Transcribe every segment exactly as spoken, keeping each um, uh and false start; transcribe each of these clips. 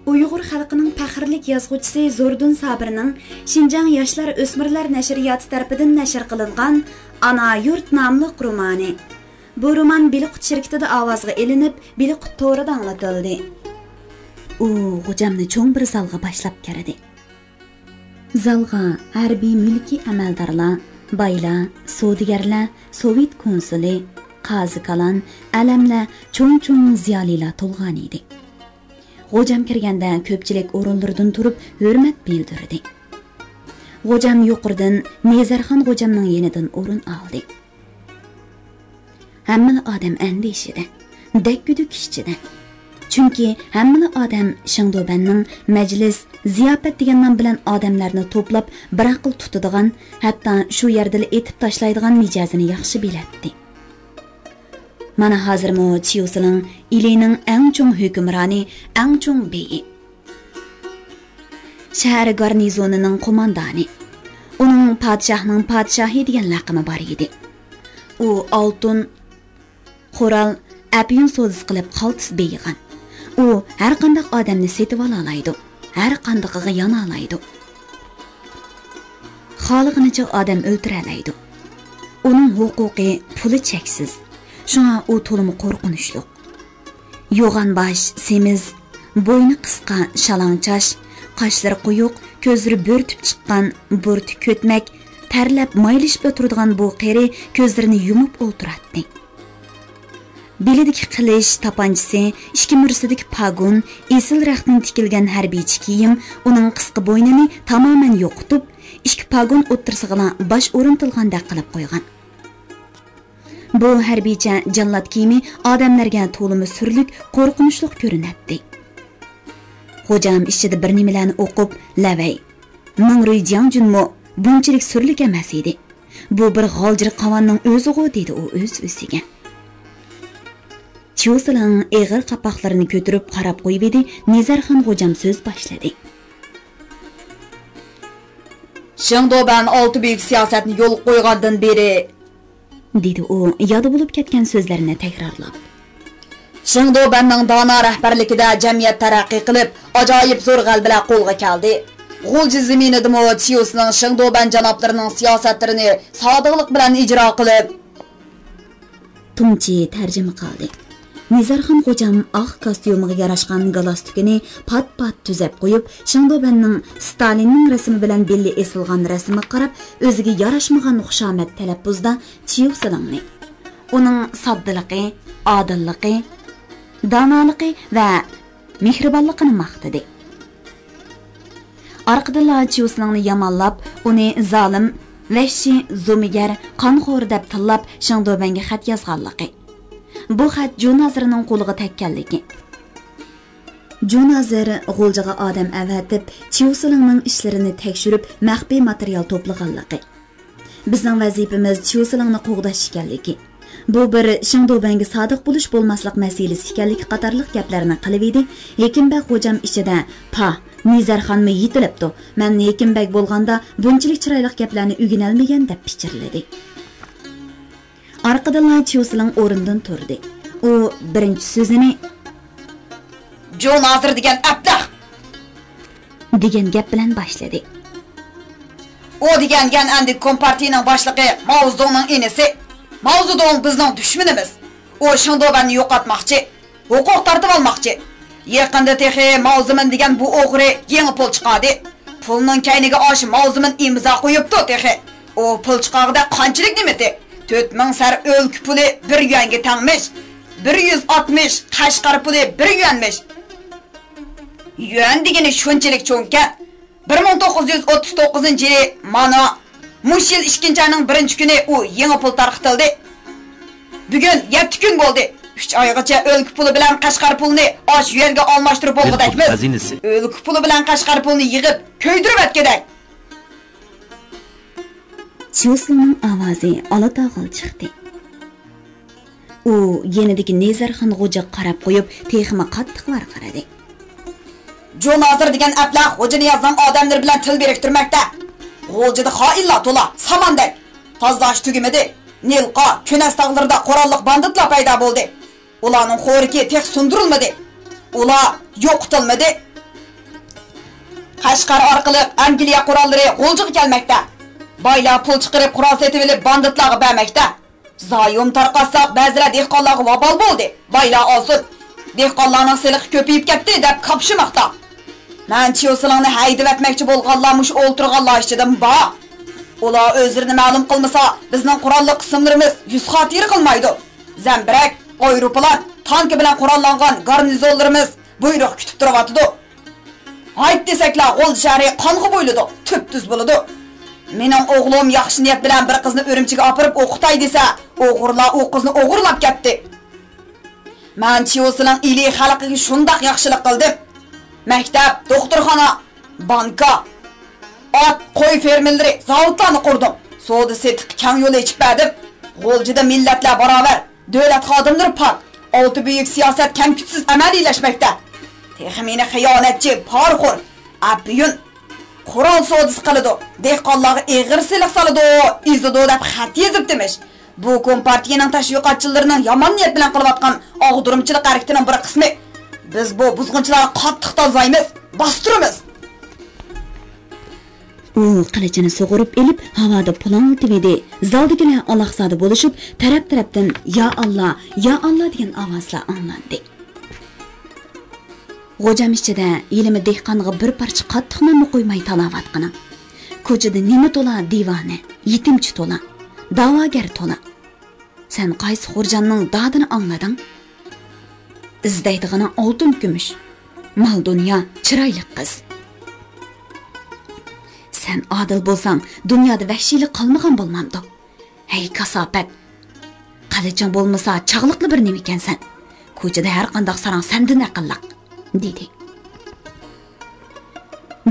ئۇيغۇر خەلقىنىڭ پەخىرلىك يازغۇچىسى زوردۇن سابىرنىڭ شىنجاڭ ياشلار ئۆسمۈرلەر نەشرىياتى تەرىپىدىن نەشر قىلىنغان ئانا يۇرت ناملىق رومانى. بۇ رومان بېلىققۇت شىركىتىدە ئاۋازغا ئېلىنىپ، بېلىققۇت تورىدا ئاڭلىتىلدى. ئۇ غوجامنى چوڭ بىر زالغا باشلاپ كىردى. زالغا ھەربىي مۈلكىي ئەمەلدارلار، بايلار، سودىگەرلەر، سوۋېت كونسۇلى، قازى كالان، ئەلەملەر، چوڭ-چوڭ زىيالىيلار تولغان ئىدى. غوجام كىرگەندە كۆپچىلىك ئورۇنلىرىدىن تۇرۇپ ھۆرمەت بىلدۈردى. غوجام يۇقىرىدىن نېزەرخان غوجامنىڭ يېنىدىن ئورۇن ئالدى. ھەممىلا ئادەم ئەندىشىدە، دەككۈدۈك ئىچىدە. چۈنكى ھەممىلا ئادەم شېڭدۇبەننىڭ مەجلىس، زىياپەت دېگەن نام بىلەن ئادەملەرنى توپلاپ بىر ئەقىل تۇتىدىغان، ھەتتا شۇ يەردىلا ئېتىپ تاشلايدىغان مىجەزىنى ياخشى بىلەتتى. مانا ھازىرمۇ چيۇسىلىڭ ئىلىنىڭ ئەڭ چوڭ ھۆكۈمرانى، ئەڭ چوڭ بېيى. شەھەر گارنىزونىنىڭ قوماندانى. ئۇنىڭ پادىشاھنىڭ پادىشاھى دېگەن لەقىمى بار ئىدى. ئۇ ئالتۇن، قورال، ئەپيۈن سودىسى قىلىپ قالتىس بېيىغان. ئۇ ھەر قانداق ئادەمنى سېتىۋالالايدۇ، ھەر قاندىقىغا يانالايدۇ. خالىغىنىچە ئادەم ئۆلتۈرەلەيدۇ. ئۇنىڭ ھوقۇقى، پۇلى چەكسىز. شۇڭا ئۇ تولىمۇ قورقۇنچلۇق. يوغان باش، سېمىز، بوينى قىسقا، شالاڭ چاچ، قاشلىرى قويۇق، كۆزلىرى بۆرتۈپ چىققان، بۇرۇتى كۆتمەك، تەرلەپ مايلىشىپلا تۇرىدىغان بۇ قېرى كۆزلىرىنى يۇمۇپ ئولتۇراتتى. بېلىدىكى قىلىچ، تاپانچىسى، ئىككى مۈرىسىدىكى پاگون، ئېسىل رەختتىن تىكىلگەن ھەربىيچە كىيىم ئۇنىڭ قىسقا بوينىنى تامامەن يوقىتىپ، ئىككى پاگون ئوتتۇرىسىغىلا باش ئورنىتىلغاندەك قىلىپ قويغان. بۇ ھەربىيچە جاللات كىيىمى ئادەملەرگە تولىمۇ سۈرلۈك، قورقۇنچلۇق كۆرۈنەتتى. غوجام ئىچىدە بىر نېمىلەرنى ئوقۇپ، لەۋەي، مىڭرۇي جياڭجۈنمۇ بۇنچىلىك سۈرلۈك ئەمەس ئىدى. بۇ بىر غالجىر قاۋاننىڭ ئۆزىغۇ، دېدى ئۇ ئۆز-ئۆزىگە. چيۇسىلىڭ ئېغىر قاپاقلىرىنى كۆتۈرۈپ قاراپ قويۇۋىدى، نىزەرخان غوجام سۆز باشلىدى. شېڭدۇبەن ئالتە بۈيۈك سىياسەتنى يولغا قويغاندىن بېرى، دېدى ئۇ يادا بولۇپ كەتكەن سۆزلىرىنى تەكرارلاپ. شېڭدۇبەننىڭ دانا رەھبەرلىكىدە جەمئىيەت تەرەققىي قىلىپ، ئاجايىپ زور غەلىبىلەر قولغا كەلدى. غۇلجا زېمىنىدىمۇ چيۇسىنىڭ شېڭدۇبەن جانابلىرىنىڭ سىياسەتلىرىنى سادىقلىق بىلەن ئىجرا قىلىپ، تۇڭچى تەرجىمە قىلدى. نىزەرخان غوجام ئاق كاستيۇمىغا ياراشقان گالستۇكىنى پات-پات تۈزەپ قويۇپ، شېڭدۇبەننىڭ ستالىننىڭ رەسىمى بىلەن بىللە ئېسىلغان رەسىمىگە قاراپ، ئۆزىگە ياراشمىغان خۇشامەت تەلەپپۇزدا چيۇسىلىڭنى، ئۇنىڭ ساددىلىقى، ئادىللىقى، دانالىقى ۋە مېھرىبانلىقىنى ماختىدى. ئارقىدىنلا چيۇسىلىڭنى يامانلاپ، ئۇنى زالىم، ۋەھشىي، زومىگەر، قانخور دەپ تىللاپ، شېڭدۇبەنگە خەت يازغانلىقى. بۇ خەت جۇ نازىرىنىڭ قولىغا تەگكەنلىكى. جۇ نازىر غۇلجىغا ئادەم ئەۋەتىپ، چيۇسىلىڭنىڭ ئىشلىرىنى تەكشۈرۈپ، مەخپىي ماتېرىيال توپلىغانلىقى. بىزنىڭ ۋەزىپىمىز چيۇسىلىڭنى قوغداش ئىكەنلىكى، بۇ بىر شېڭدۇبەنگە سادىق بولۇش بولماسلىق مەسىلىسى ئىكەنلىكى قاتارلىق گەپلەرنى قىلىۋىدى. ھېكىم بەگ غوجام ئىچىدە، پاھ، نىزەرخانمۇ يېتىلىپتۇ، مەن ھېكىم بەگ بولغاندا بۇنچىلىك چىرايلىق گەپلەرنى ئۆگىنەلمىگەن، دەپ پىچىرلىدى. ئارقىدىنلا چيۇسىلىڭ ئورنىدىن تۇردى. ئۇ بىرىنچى سۆزىنى، جۇ نازىر دېگەن ئەبلەخ! دېگەن گەپ بىلەن باشلىدى. ئۇ دېگەن يەنئەندى كومپارتىيىنىڭ باشلىقى ماۋزېدۇڭنىڭ ئىنىسى. ماۋزېدۇڭ بىزنىڭ دۈشمىنىمىز. ئۇ شېڭدۇبەننى يوقاتماقچى، ھوقۇق تارتىۋالماقچى. يېقىندا تېخى ماۋزېمىن دېگەن بۇ ئوغرى يېڭى پۇل چىقاردى. پۇلنىڭ كەينىگە ئاش ماۋزېمىن ئىمزا قويۇپتۇ تېخى. ئۇ پۇل چىقارغۇدەك قانچىلىك نېمىتى؟ تۆت مىڭ سەر ئۆلكە پۇلى بىر يۈەنگە تەڭمىش. بىر يۈز ئاتمىش قەشقەر پۇلى بىر يۈەنمىش. يۈەن دېگىنى شۇنچىلىك چوڭكەن. بىر مىڭ توققۇز يۈز ئوتتۇز توققۇزىنچى يىلى مانا مۇشۇ يىل ئىككىنچى ئاينىڭ بىرىنچى كۈنى ئۇ يېڭى پۇل تارقىتىلدى. بۈگۈن يەتتە كۈن بولدى. ئۈچ ئايغىچە ئۆلكە پۇلى بىلەن قەشقەر پۇلىنى ئاش يۈەنگە ئالماشتۇرۇپ بولغۇدەكمىز. ئۆلكە پۇلى بىلەن قەشقەر پۇلىنى يىغىپ كۆيدۈرۈۋەتكۈدەك. چيۇسىلىڭنىڭ ئاۋازى ئالاتاغىل چىقتى. ئۇ يېنىدىكى نىزەرخان غوجىغا قاراپ قويۇپ، تېخىمۇ قاتتىق ۋارقىرىدى. جۇ نازىر دېگەن ئەبلەخ غوجا نىيازنىڭ ئادەملىرى بىلەن تىل بىرىكتۈرمەكتە. غۇلجىدا خائىنلار تولا، ساماندەك. تازىلاش تۈگىمىدى. نىلقا، كۈنەس تاغلىرىدا قوراللىق باندىتلار پەيدا بولدى. ئۇلارنىڭ خورىكى تېخى سۇندۇرۇلمىدى. ئۇلار يوقىتىلمىدى. قەشقەر ئارقىلىق ئەنگلىيە قوراللىرى غۇلجىغا كەلمەكتە. بايلار پۇل چىقىرىپ قورال سېتىۋېلىپ باندىتلارغا بەرمەكتە. زايوم تارقاتساق بەزىلەر دېھقانلارغا ۋابال بولدى. بايلار ئالسۇن. دېھقانلارنىڭ سېلىقى كۆپىيىپ كەتتى دەپ كاپشىماقتا. مەن چيۇسىلىڭنى ھەيدىۋەتمەكچى بولغانلار مۇشۇ ئولتۇرغانلار ئىچىدىمۇ بار. ئۇلار ئۆزلىرىنى مەلۇم قىلمىسا، بىزنىڭ قوراللىق قىسىملىرىمىز يۈز خاتىرە قىلمايدۇ. زەمبىرەك، ئايروپىلان، تانكا بىلەن قوراللانغان گارنىزونلىرىمىز بۇيرۇق كۈتۈپ تۇرۇۋاتىدۇ. ھايت دېسەكلا، غۇلجا شەھىرى قانغا بويىلىدۇ، تۈپتۈز بولىدۇ. مېنىڭ ئوغلۇم ياخشى نىيەت بىلەن بىر قىزنى ئۈرۈمچىگە ئاپىرىپ ئوقۇتاي دېسە، ئوغرىلار ئۇ قىزنى ئوغرىلاپ كەتتى. مەن چيۇسىلىڭ ئىلى خەلقىگە شۇنداق ياخشىلىق قىلدىم. مەكتەپ، دوختۇرخانا، بانكا، ئات، قوي فېرمىلىرى، زاۋۇتلارنى قۇردۇم. سودا سېتىققا كەڭ يول ئېچىپ بەردىم. غۇلجىدا مىللەتلەر باراۋەر، دۆلەت خادىملىرى پاك، ئالتە بۈيۈك سىياسەت كەم-كۈتسىز ئەمەلىيلەشمەكتە. تېخى مېنى خىيانەتچى، پارىخور، ئەپيۈن، قورال سودىسى قىلىدۇ، دېھقانلارغا ئېغىر سېلىق سالىدۇ، ئېزىدۇ دەپ خەت يېزىپتىمىش. بۇ كومپارتىيىنىڭ تەشۋىقاتچىلىرىنىڭ يامان نىيەت بىلەن قىلىۋاتقان ئاغدۇرمىچىلىق ھەرىكىتىنىڭ بىر قىسمى. بىز بۇ بۇزغۇنچىلارغا قاتتىق تازىلايمىز، باستۇرىمىز. ئۇ قىلىچىنى سۇغۇرۇپ ئېلىپ، ھاۋادا پۇلاڭلىتىۋىدى. زالدىكىلەر ئالاقزادە بولۇشۇپ، تەرەپ-تەرەپتىن «يا ئاللا، يا ئاللا» دېگەن ئاۋازلار ئاڭلاندى. غوجام ئىچىدە ھېلىمۇ دېھقانغا بىر پارچە قاتتىق نانمۇ قويماي تالاۋاتقىنىڭ. كوچىدا نېمە تولا دىۋانە، يېتىمچى تولا، دەۋاگەر تولا. سەن قايسى خورجاننىڭ دادىنى ئاڭلىدىڭ؟ ئىزدەيدىغىنىڭ ئالتۇن كۈمۈش، مال دۇنيا، چىرايلىق قىز. سەن ئادىل بولساڭ، دۇنيادا ۋەھشىيلىك قالمىغان بولمامدۇ؟ ھەي، كاساپەت! قىلىچىڭ بولمىسا، چاغلىقلا بىر نېمىكەنسەن. كوچىدا ھەرقانداق ساراڭ سەندىن ئەقىللىق، دېدى.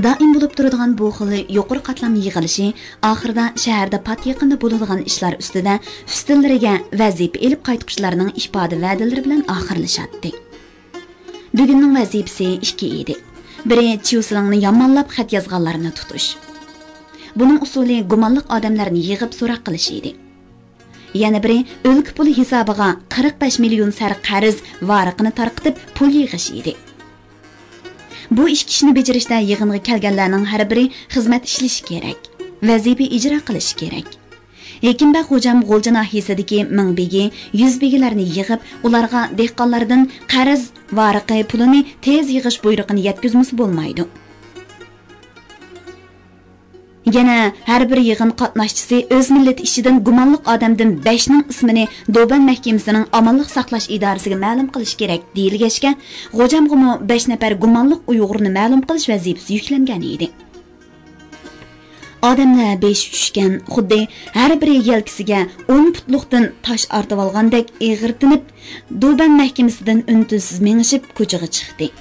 دائىم بولۇپ تۇرىدىغان بۇ خىل يۇقىرى قاتلام يىغىلىشى ئاخىرىدا شەھەردە پات يېقىندا بولىدىغان ئىشلار ئۈستىدە ئۈستىلىرىگە ۋەزىپە ئېلىپ قايتقۇچىلارنىڭ ئىپادە ۋەدىلىرى بىلەن ئاخىرلىشاتتى. بۈگۈننىڭ ۋەزىپىسى ئىككى ئىدى. بىرى چيۇسىلىڭنى يامانلاپ خەت يازغانلارنى تۇتۇش. بۇنىڭ ئۇسۇلى گۇمانلىق ئادەملەرنى يىغىپ سوراق قىلىش ئىدى. يەنە بىرى ئۆلكە پۇلى ھېسابىغا قىرىق بەش مىليون سەر قەرز ۋارىقىنى تارقىتىپ پۇل يىغىش ئىدى. بۇ ئىككى ئىشنى بېجىرىشتە يىغىنغا كەلگەنلەرنىڭ ھەر بىرى خىزمەت ئىشلىشى كېرەك، ۋەزىپە ئىجرا قىلىشى كېرەك. ھېكىمبەگ خوجام غۇلجا ناھىيەسىدىكى مىڭ بېگى، يۈز بېگىلەرنى يىغىپ، ئۇلارغا دېھقانلاردىن قەرز ۋارىقى پۇلىنى تېز يىغىش بۇيرۇقىنى يەتكۈزمىسە بولمايدۇ. يەنە ھەر بىر يىغىن قاتناشچىسى ئۆز مىللىتى ئىچىدىن گۇمانلىق ئادەمدىن بەشنىڭ ئىسمىنى دوبەن مەھكىمىسىنىڭ ئامانلىق ساقلاش ئىدارىسىگە مەلۇم قىلىشى كېرەك، دېيىلگەچكە، غوجامغىمۇ بەش نەپەر گۇمانلىق ئۇيغۇرنى مەلۇم قىلىش ۋەزىپىسى يۈكلەنگەن ئىدى. ئادەملەر بېشى چۈشكەن، خۇددى ھەر بىرى يەلكىسىگە ئون پۇتلۇقتىن تاش ئارتىۋالغاندەك ئېغىرتىنىپ، دوبەن مەھكىمىسىدىن ئۈن-تىنسىز مېڭىشىپ كوچىغا چىقتى.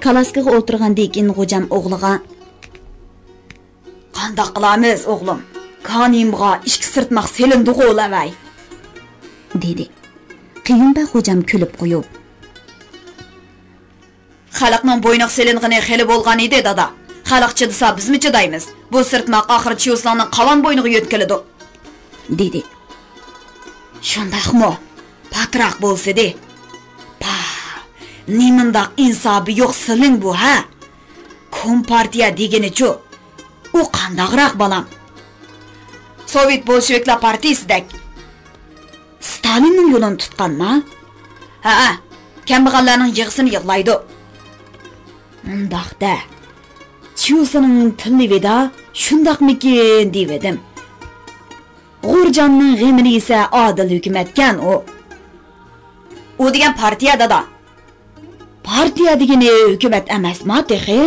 كالاسكىغا ئولتۇرغاندىن كېيىن غوجام ئوغلىغا: «قانداق قىلارمىز، ئوغلۇم؟ كانىيىمغا ئىككى سىرتماق سېلىندىغۇ، لەۋەي!» دېدى. قېيۇمبەگ غوجام كۈلۈپ قويۇپ: «خەلقنىڭ بوينىغا سېلىنغىنى خېلى بولغان ئىدى، دادا. خەلق چىدىسا، بىزمۇ چىدايمىز. بۇ سىرتماق ئاخىرى چيۇسىلىڭنىڭ قاۋان بوينىغا يۆتكىلىدۇ.» دېدى. «شۇنداقمۇ؟ پاتراق بولسىدى. پاھ، نېمانداق ئىنسابى يوق سېلىن بۇ، ھە؟ كومپارتىيە دېگىنىچۇ؟ ئۇ قانداقراق، بالام؟» «سوۋېت بولشېۋىكلار پارتىيىسىدەك.» «ستالىننىڭ يولىنى تۇتقانما؟» «ھەئە، كەمبەغەللەرنىڭ يىغىسىنى يىغلايدۇ.» «مۇنداق دە، چيۇسىنىڭ تىللىۋىدا شۇنداقمىكىن دېۋىدىم. غورجاننىڭ غېمىنى يېسە ئادىل ھۆكۈمەتكەن ئۇ.» «ئۇ دېگەن پارتىيە، دادا.» «پارتىيە دېگىنى ھۆكۈمەت ئەمەسما تېخى؟»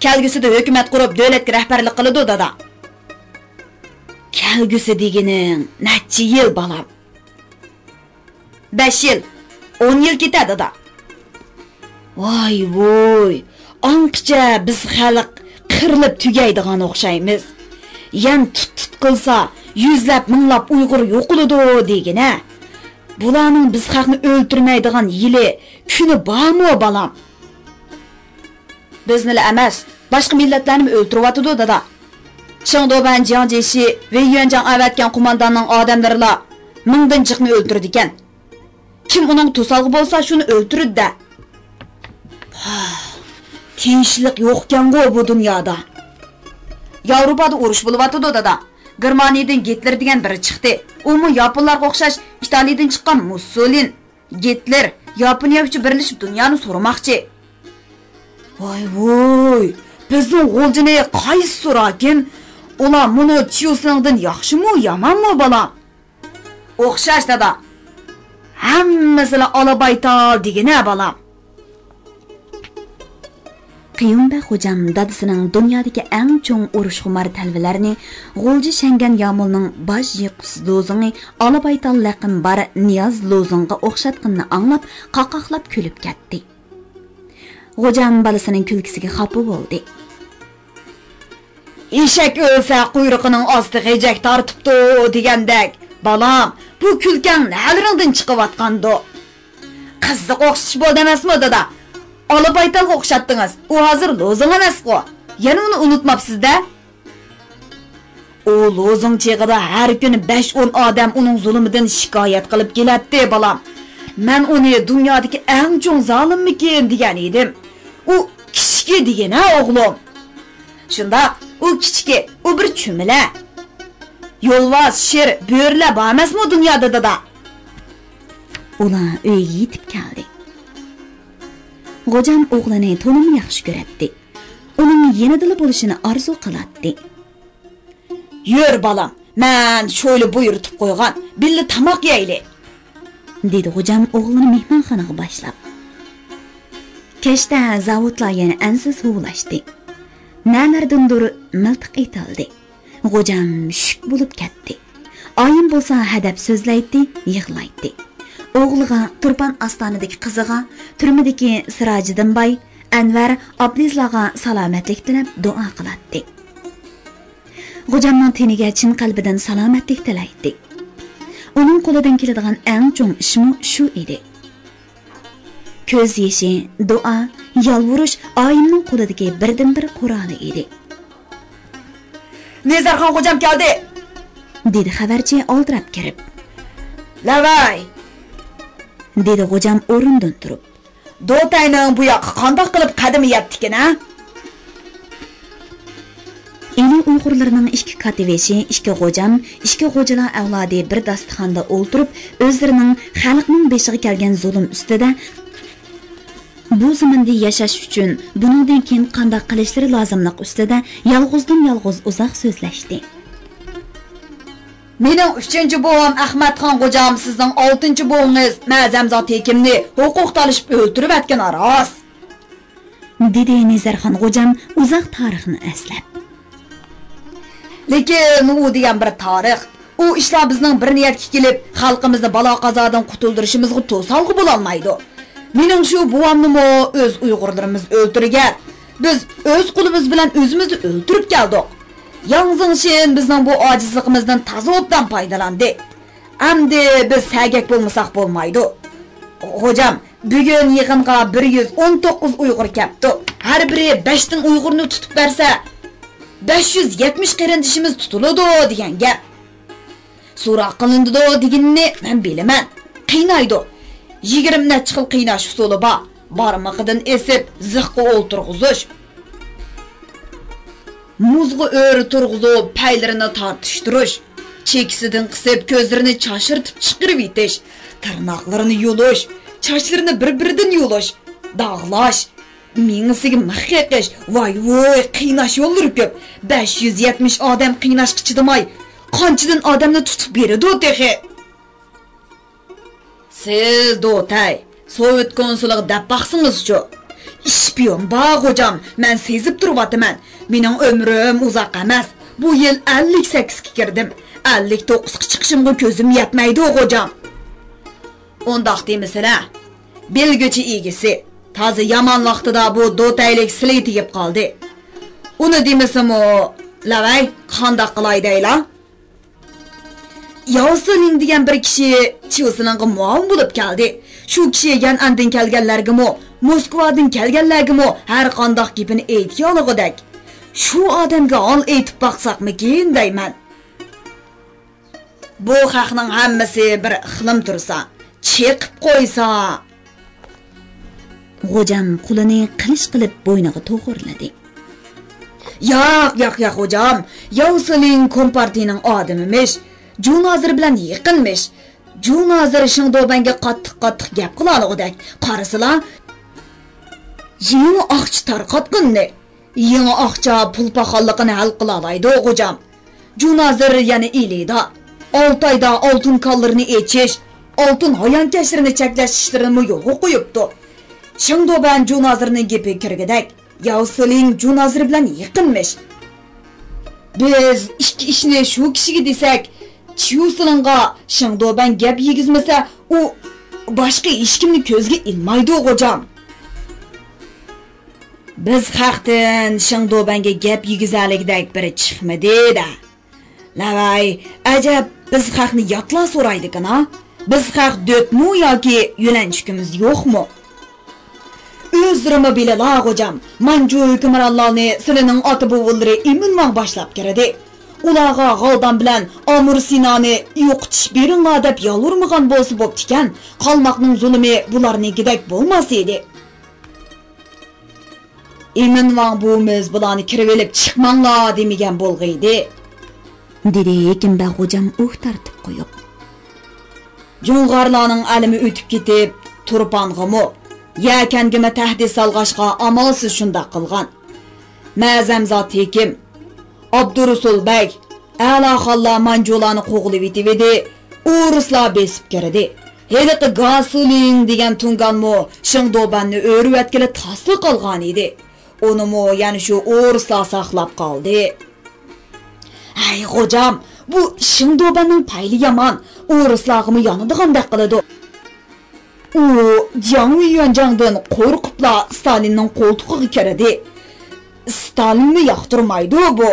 «كەلگۈسىدە ھۆكۈمەت قۇرۇپ، دۆلەتكە رەھبەرلىك قىلىدۇ، دادا.» «كەلگۈسى دېگىنىڭ نەچچە يىل، بالام؟» «بەش يىل، ئون يىل كېتە، دادا.» «ۋاي ۋۇي، ئاڭقىچە بىز خەلق قىرىلىپ تۈگەيدىغان ئوخشايمىز. يەنە تۇت-تۇت قىلسا، يۈزلەپ، مىڭلاپ ئۇيغۇر يوقىلىدۇ دېگىنە. بۇلارنىڭ بىز خەقنى ئۆلتۈرمەيدىغان يىلى، كۈنى بارمۇ، بالام؟» «بىزنىلا ئەمەس، باشقا مىللەتلەرنىمۇ ئۆلتۈرۈۋاتىدۇ، دادا. شېڭدۇبەن جياڭ جيېشى ۋېي يۈەنجاڭ ئەۋەتكەن قومانداننىڭ ئادەملىرىلا مىڭدىن جىقنى ئۆلتۈرىدىكەن. كىم ئۇنىڭغا توسالغۇ بولسا، شۇنى ئۆلتۈرىدۇ-دە.» پاھ، تىنچلىق يوقكەنغۇ بۇ دۇنيادا. ياۋروپادا ئۇرۇش بولۇۋاتىدۇ، دادا. گېرمانىيەدىن گىتلېر دېگەن بىرى چىقتى. ئۇمۇ ياپونلارغا ئوخشاش ئىتالىيەدىن چىققان مۇسسولىن. گىتلېر ياپونىيە ئۈچۈن بىرلىشىپ دۇنيانى سورىماقچى. ۋاي ۋوي، بىزنىڭ غۇلجىنى قايسى سوراكىن؟ ئۇلار مۇنۇ چيۇسىڭدىن ياخشىمۇ، يامانمۇ، بالام؟ ئوخشاش، دادا. ھەممىسىلا ئالا بايتال دېگىنە، بالام. قېيۇمبەگ خوجام دادىسىنىڭ دۇنيادىكى ئەڭ چوڭ ئۇرۇشخۇمار تەلۋىلەرنى، غۇلجا شەڭگەن يامۇلنىڭ باج يىغقۇسى لوزۇڭى، ئالا بايتال لەقىمى بار نىياز لوزۇڭغا ئوخشاتقىنىنى ئاڭلاپ، قاقاقلاپ كۈلۈپ كەتتى. خوجام بالىسىنىڭ كۈلكىسىگە خاپا بولدى. «ئېشەك ئۆلسە، قۇيرۇقىنىڭ ئاستى غېجەك تارتىپتۇ» دېگەندەك، بالام، بۇ كۈلكەڭ نەلىرىڭدىن چىقىۋاتقاندۇ؟ قىزىق ئوخشىتىش بولدى ئەمەسمۇ، دادا؟ ئالا بايتالغا ئوخشاتتىڭىز. ئۇ ھازىر لوزۇڭ ئەمەسقۇ؟ يەنە ئۇنى ئۇنتۇماپسىز-دە؟ ئۇ لوزۇڭ چېغىدا ھەر كۈنى بەش-ئون ئادەم ئۇنىڭ زۇلۇمىدىن شىكايەت قىلىپ كېلەتتى، بالام. مەن ئۇنى دۇنيادىكى ئەڭ چوڭ زالىممىكىن دېگەن ئىدىم. ئۇ كىچىكى دېگىنە، ئوغلۇم. شۇنداق، ئۇ كىچىكى، ئۇ بىر چۈمۈلە. يولۋاس، شىر، بۆرىلەر بار ئەمەسمۇ دۇنيادا، دادا؟ ئۇلار ئۆيگە يېتىپ كەلدى. خوجام ئوغلىنى تولىمۇ ياخشى كۆرەتتى. ئۇنىڭ يېنىدىلا بولۇشىنى ئارزۇ قىلاتتى. «يۈر، بالام، مەن شويلا بۇيرۇتۇپ قويغان، بىللە تاماق يەيلى»، دېدى خوجام ئوغلىنى مېھمانخانىغا باشلاپ. كەچتە زاۋۇتلار يەنە ئەنسىز ھۇۋلاشتى. نەلەردىندۇر مىلتىق ئېتىلدى. خوجام شۈك بولۇپ كەتتى. ئايىم بولسا ھەدەپ سۆزلەيتتى، يىغلايتتى. ئوغلىغا، تۇرپان ئاستانىدىكى قىزىغا، تۈرمىدىكى سىراجىدىن باي، ئەنۋەر، ئابلىزلارغا سالامەتلىك تىلەپ دۇئا قىلاتتى. خوجامنىڭ تېنىگە چىن قەلبىدىن سالامەتلىك تىلەيتتى. ئۇنىڭ قولىدىن كېلىدىغان ئەڭ چوڭ ئىشمۇ شۇ ئىدى. كۆز يېشى، دۇئا، يالۋۇرۇش ئايىمنىڭ قولىدىكى بىردىنبىر قورالى ئىدى. «نەزەرخان خوجام كەلدى!» دېدى خەۋەرچى ئالدىراپ كىرىپ. «لەۋەي!» دېدى خوجام ئورنىدىن تۇرۇپ. «دوتەينىڭ بۇ ياققا قانداق قىلىپ قەدىمى يەتتىكىن، ھە؟» ئىلى ئۇيغۇرلىرىنىڭ ئىككى كاتتىبېشى، ئىككى خوجام، ئىككى خوجىلار ئەۋلادى بىر داستىخاندا ئولتۇرۇپ، ئۆزلىرىنىڭ خەلقنىڭ بېشىغا كەلگەن زۇلۇم ئۈستىدە، بۇ زېمىندا ياشاش ئۈچۈن بۇنىڭدىن كېيىن قانداق قىلىشلىرى لازىملىقى ئۈستىدە يالغۇزدىن يالغۇز ئۇزاق سۆزلەشتى. «مېنىڭ ئۈچىنچى بوۋام ئەخمەتخان خوجام سىزنىڭ ئالتىنچى بوۋىڭىز مەزەمزا تېكىمنى ھوقۇق تالىشىپ ئۆلتۈرۈۋەتكىنى راست.» دېدى نەزەرخان خوجام ئۇزاق تارىخنى ئەسلەپ. لېكىن ئۇ دېگەن بىر تارىخ. ئۇ ئىشلار بىزنىڭ بىر نىيەتكە كېلىپ، خەلقىمىزنى بالا-قازادىن قۇتۇلدۇرۇشىمىزغا توسالغۇ بولالمايدۇ. مېنىڭ شۇ بوۋامنىمۇ ئۆز ئۇيغۇرلىرىمىز ئۆلتۈرگەن. بىز ئۆز قولىمىز بىلەن ئۆزىمىزنى ئۆلتۈرۈپ كەلدۇق. ياڭ زېڭشىن بىزنىڭ بۇ ئاجىزلىقىمىزدىن تازا ئوبدان پايدىلاندى. ئەمدى بىز سەگەك بولمىساق بولمايدۇ. خوجام، بۈگۈن يىغىنغا بىر يۈز ئون توققۇز ئۇيغۇر كەپتۇ. ھەر بىرى بەشتىن ئۇيغۇرنى تۇتۇپ بەرسە، بەش يۈز يەتمىش قېرىندىشىمىز تۇتۇلىدۇ دېگەن گەپ. سوراق قىلىنىدۇ دېگىنىنى مەن بىلىمەن. قىينايدۇ. يىگىرمە نەچچە خىل قىيناش ئۇسۇلى بار. بارمىقىدىن ئېسىپ، زىخقا ئولتۇرغۇزۇش. مۇزغا ئۆرە تۇرغۇزۇپ، پەيلىرىنى تارتىشتۇرۇش. چېكىسىدىن قىسىپ، كۆزلىرىنى چاشىرتىپ چىقىرىۋېتىش. تىرناقلىرىنى يۇلۇش. چاچلىرىنى بىر-بىرىدىن يۇلۇش. داغلاش. مېڭىسىگە مىخ يېقىش. ۋاي-ۋۇي، قىيناش يوللىرى كۆپ. بەش يۈز يەتمىش ئادەم قىيناشقا چىدىماي، قانچىدىن ئادەمنى تۇتۇپ بېرىدۇ تېخى. سىز دوتەي، سوۋېت كونسۇلىغا دەپ باقسىڭىزچۇ؟ ئىشپىيون بار، غوجام، مەن سېزىپ تۇرۇۋاتىمەن. مېنىڭ ئۆمرۈم ئۇزاق ئەمەس. بۇ يىل ئەللىك سەككىزگە كىردىم. ئەللىك توققۇزغا چىقىشىمغا كۆزۈم يەتمەيدۇ، غوجام. ئۇنداق دېمىسىلە. بىلگۈچى ئىگىسى. تازا يامان ۋاقتىدا بۇ دوتەيلىك سىلىگە تېگىپ قالدى. ئۇنى دېمىسىمۇ، لەۋەي، قانداق قىلاي دەيلا؟ ياۋ سىلىڭ دېگەن بىر كىشى چيۇ سىلىڭغا مۇئاۋىن بولۇپ كەلدى. شۇ كىشى يەنئەندىن كەلگەنلەرگىمۇ، موسكۋادىن كەلگەنلەرگىمۇ ھەر قانداق گېپىنى ئېيتىيالىغۇدەك. شۇ ئادەمگە ھال ئېيتىپ باقساقمىكىن دەيمەن. بۇ خەقنىڭ ھەممىسى بىر ئىقلىم تۇرسا، چېقىپ قويسا. غوجام قولىنى قىلىچ قىلىپ بوينىغا توغرىلىدى. ياق، ياق، ياق، غوجام. ياۋ سېلىڭ كومپارتىيىنىڭ ئادىمىمىش. جۇنازىر بىلەن يېقىنمىش. جۇنازىر شېڭدوبەنگە قاتتىق-قاتتىق گەپ قىلالىغۇدەك. قارىسىلا، يېڭى ئاقچا تارقاتقىنىنى، يېڭى ئاقچا پۇل پاخاللىقىنى ھەل قىلالايدۇ، غوجام. جۇنازىر يەنە ئىلىدا، ئالتايدا ئالتۇن كانلىرىنى ئېچىش، ئالتۇن ھايانكەشلىرىنى چەكلەش ئىشلىرىنىمۇ يولغا قويۇپتۇ. شېڭدوبەن جۇنازىرنىڭ گېپى كىرگۈدەك، ياۋ سېلىڭ جۇنازىر بىلەن يېقىنمىش. بىز ئىككى ئىشنى شۇ كىشىگە دېسەك، چيۇ سېلىڭغا شېڭدوبەن گەپ يېگۈزمىسە، ئۇ باشقا ھېچكىمنى كۆزگە ئىلمايدۇ، غوجام. بىز خەقتىن شېڭدوبەنگە گەپ يېگۈزەلىگۈدەك بىرى چىقمىدى-دە. لەۋەي، ئەجەب، بىز خەقنى ياتلا سورايدىكىنا؟ بىز خەق دۆتمۇ ياكى يۆلەنچۈكىمىز يوقمۇ؟ ئۆزلىرىمۇ بىلىلا، غوجام، مانجۇ ھۆكۈمرانلارنى سىلىنىڭ ئاتا-بوۋىلىرى ئىمىنۋاڭ باشلاپ كىردى. ئۇلارغا غالدان بىلەن ئامۇر سىنانى يوقىتىش بېرىڭلار دەپ يالۋۇرمىغان بولسا بوپتىكەن، قالماقنىڭ زۇلۇمى بۇلارنىڭكىدەك بولماس ئىدى. ئىمىنۋاڭ بوۋىمىز بۇلارنى كىرىۋېلىپ چىقماڭلار دېمىگەن بولغىيدى. دېدى ھېكىمبەگ غوجام ئۇھ تارتىپ قويۇپ. جۇڭغارلارنىڭ ئەلىمى ئۆتۈپ كېتىپ، تۇرپانغىمۇ، يەكەنگىمۇ تەھدىت سالغاچقا ئامالسىز شۇنداق قىلغان. مەزەمزات ھېكىم، ئابدۇرۇسۇل بەگ، ئەلاخانلار مانجۇلارنى قوغلىۋېتىۋىدى، ئورۇسلار بېسىپ كىردى. ھېلىقى گاسۇلىڭ دېگەن تۇڭگانمۇ شېڭدوبەننى ئۆرۈۋەتكىلى تاسلا قالغان ئىدى. ئۇنىمۇ يەنە شۇ ئورۇسلار ساقلاپ قالدى. ھەي، غوجام، بۇ شېڭدوبەننىڭ پەيلى يامان، ئورۇسلارغىمۇ يانىدىغاندەك قىلىدۇ. ئۇ جياڭ ۋېيۈەنجاڭدىن قورقۇپلا ستالىننىڭ قولتۇقىغا كىردى. ستالىننى ياقتۇرمايدۇ بۇ.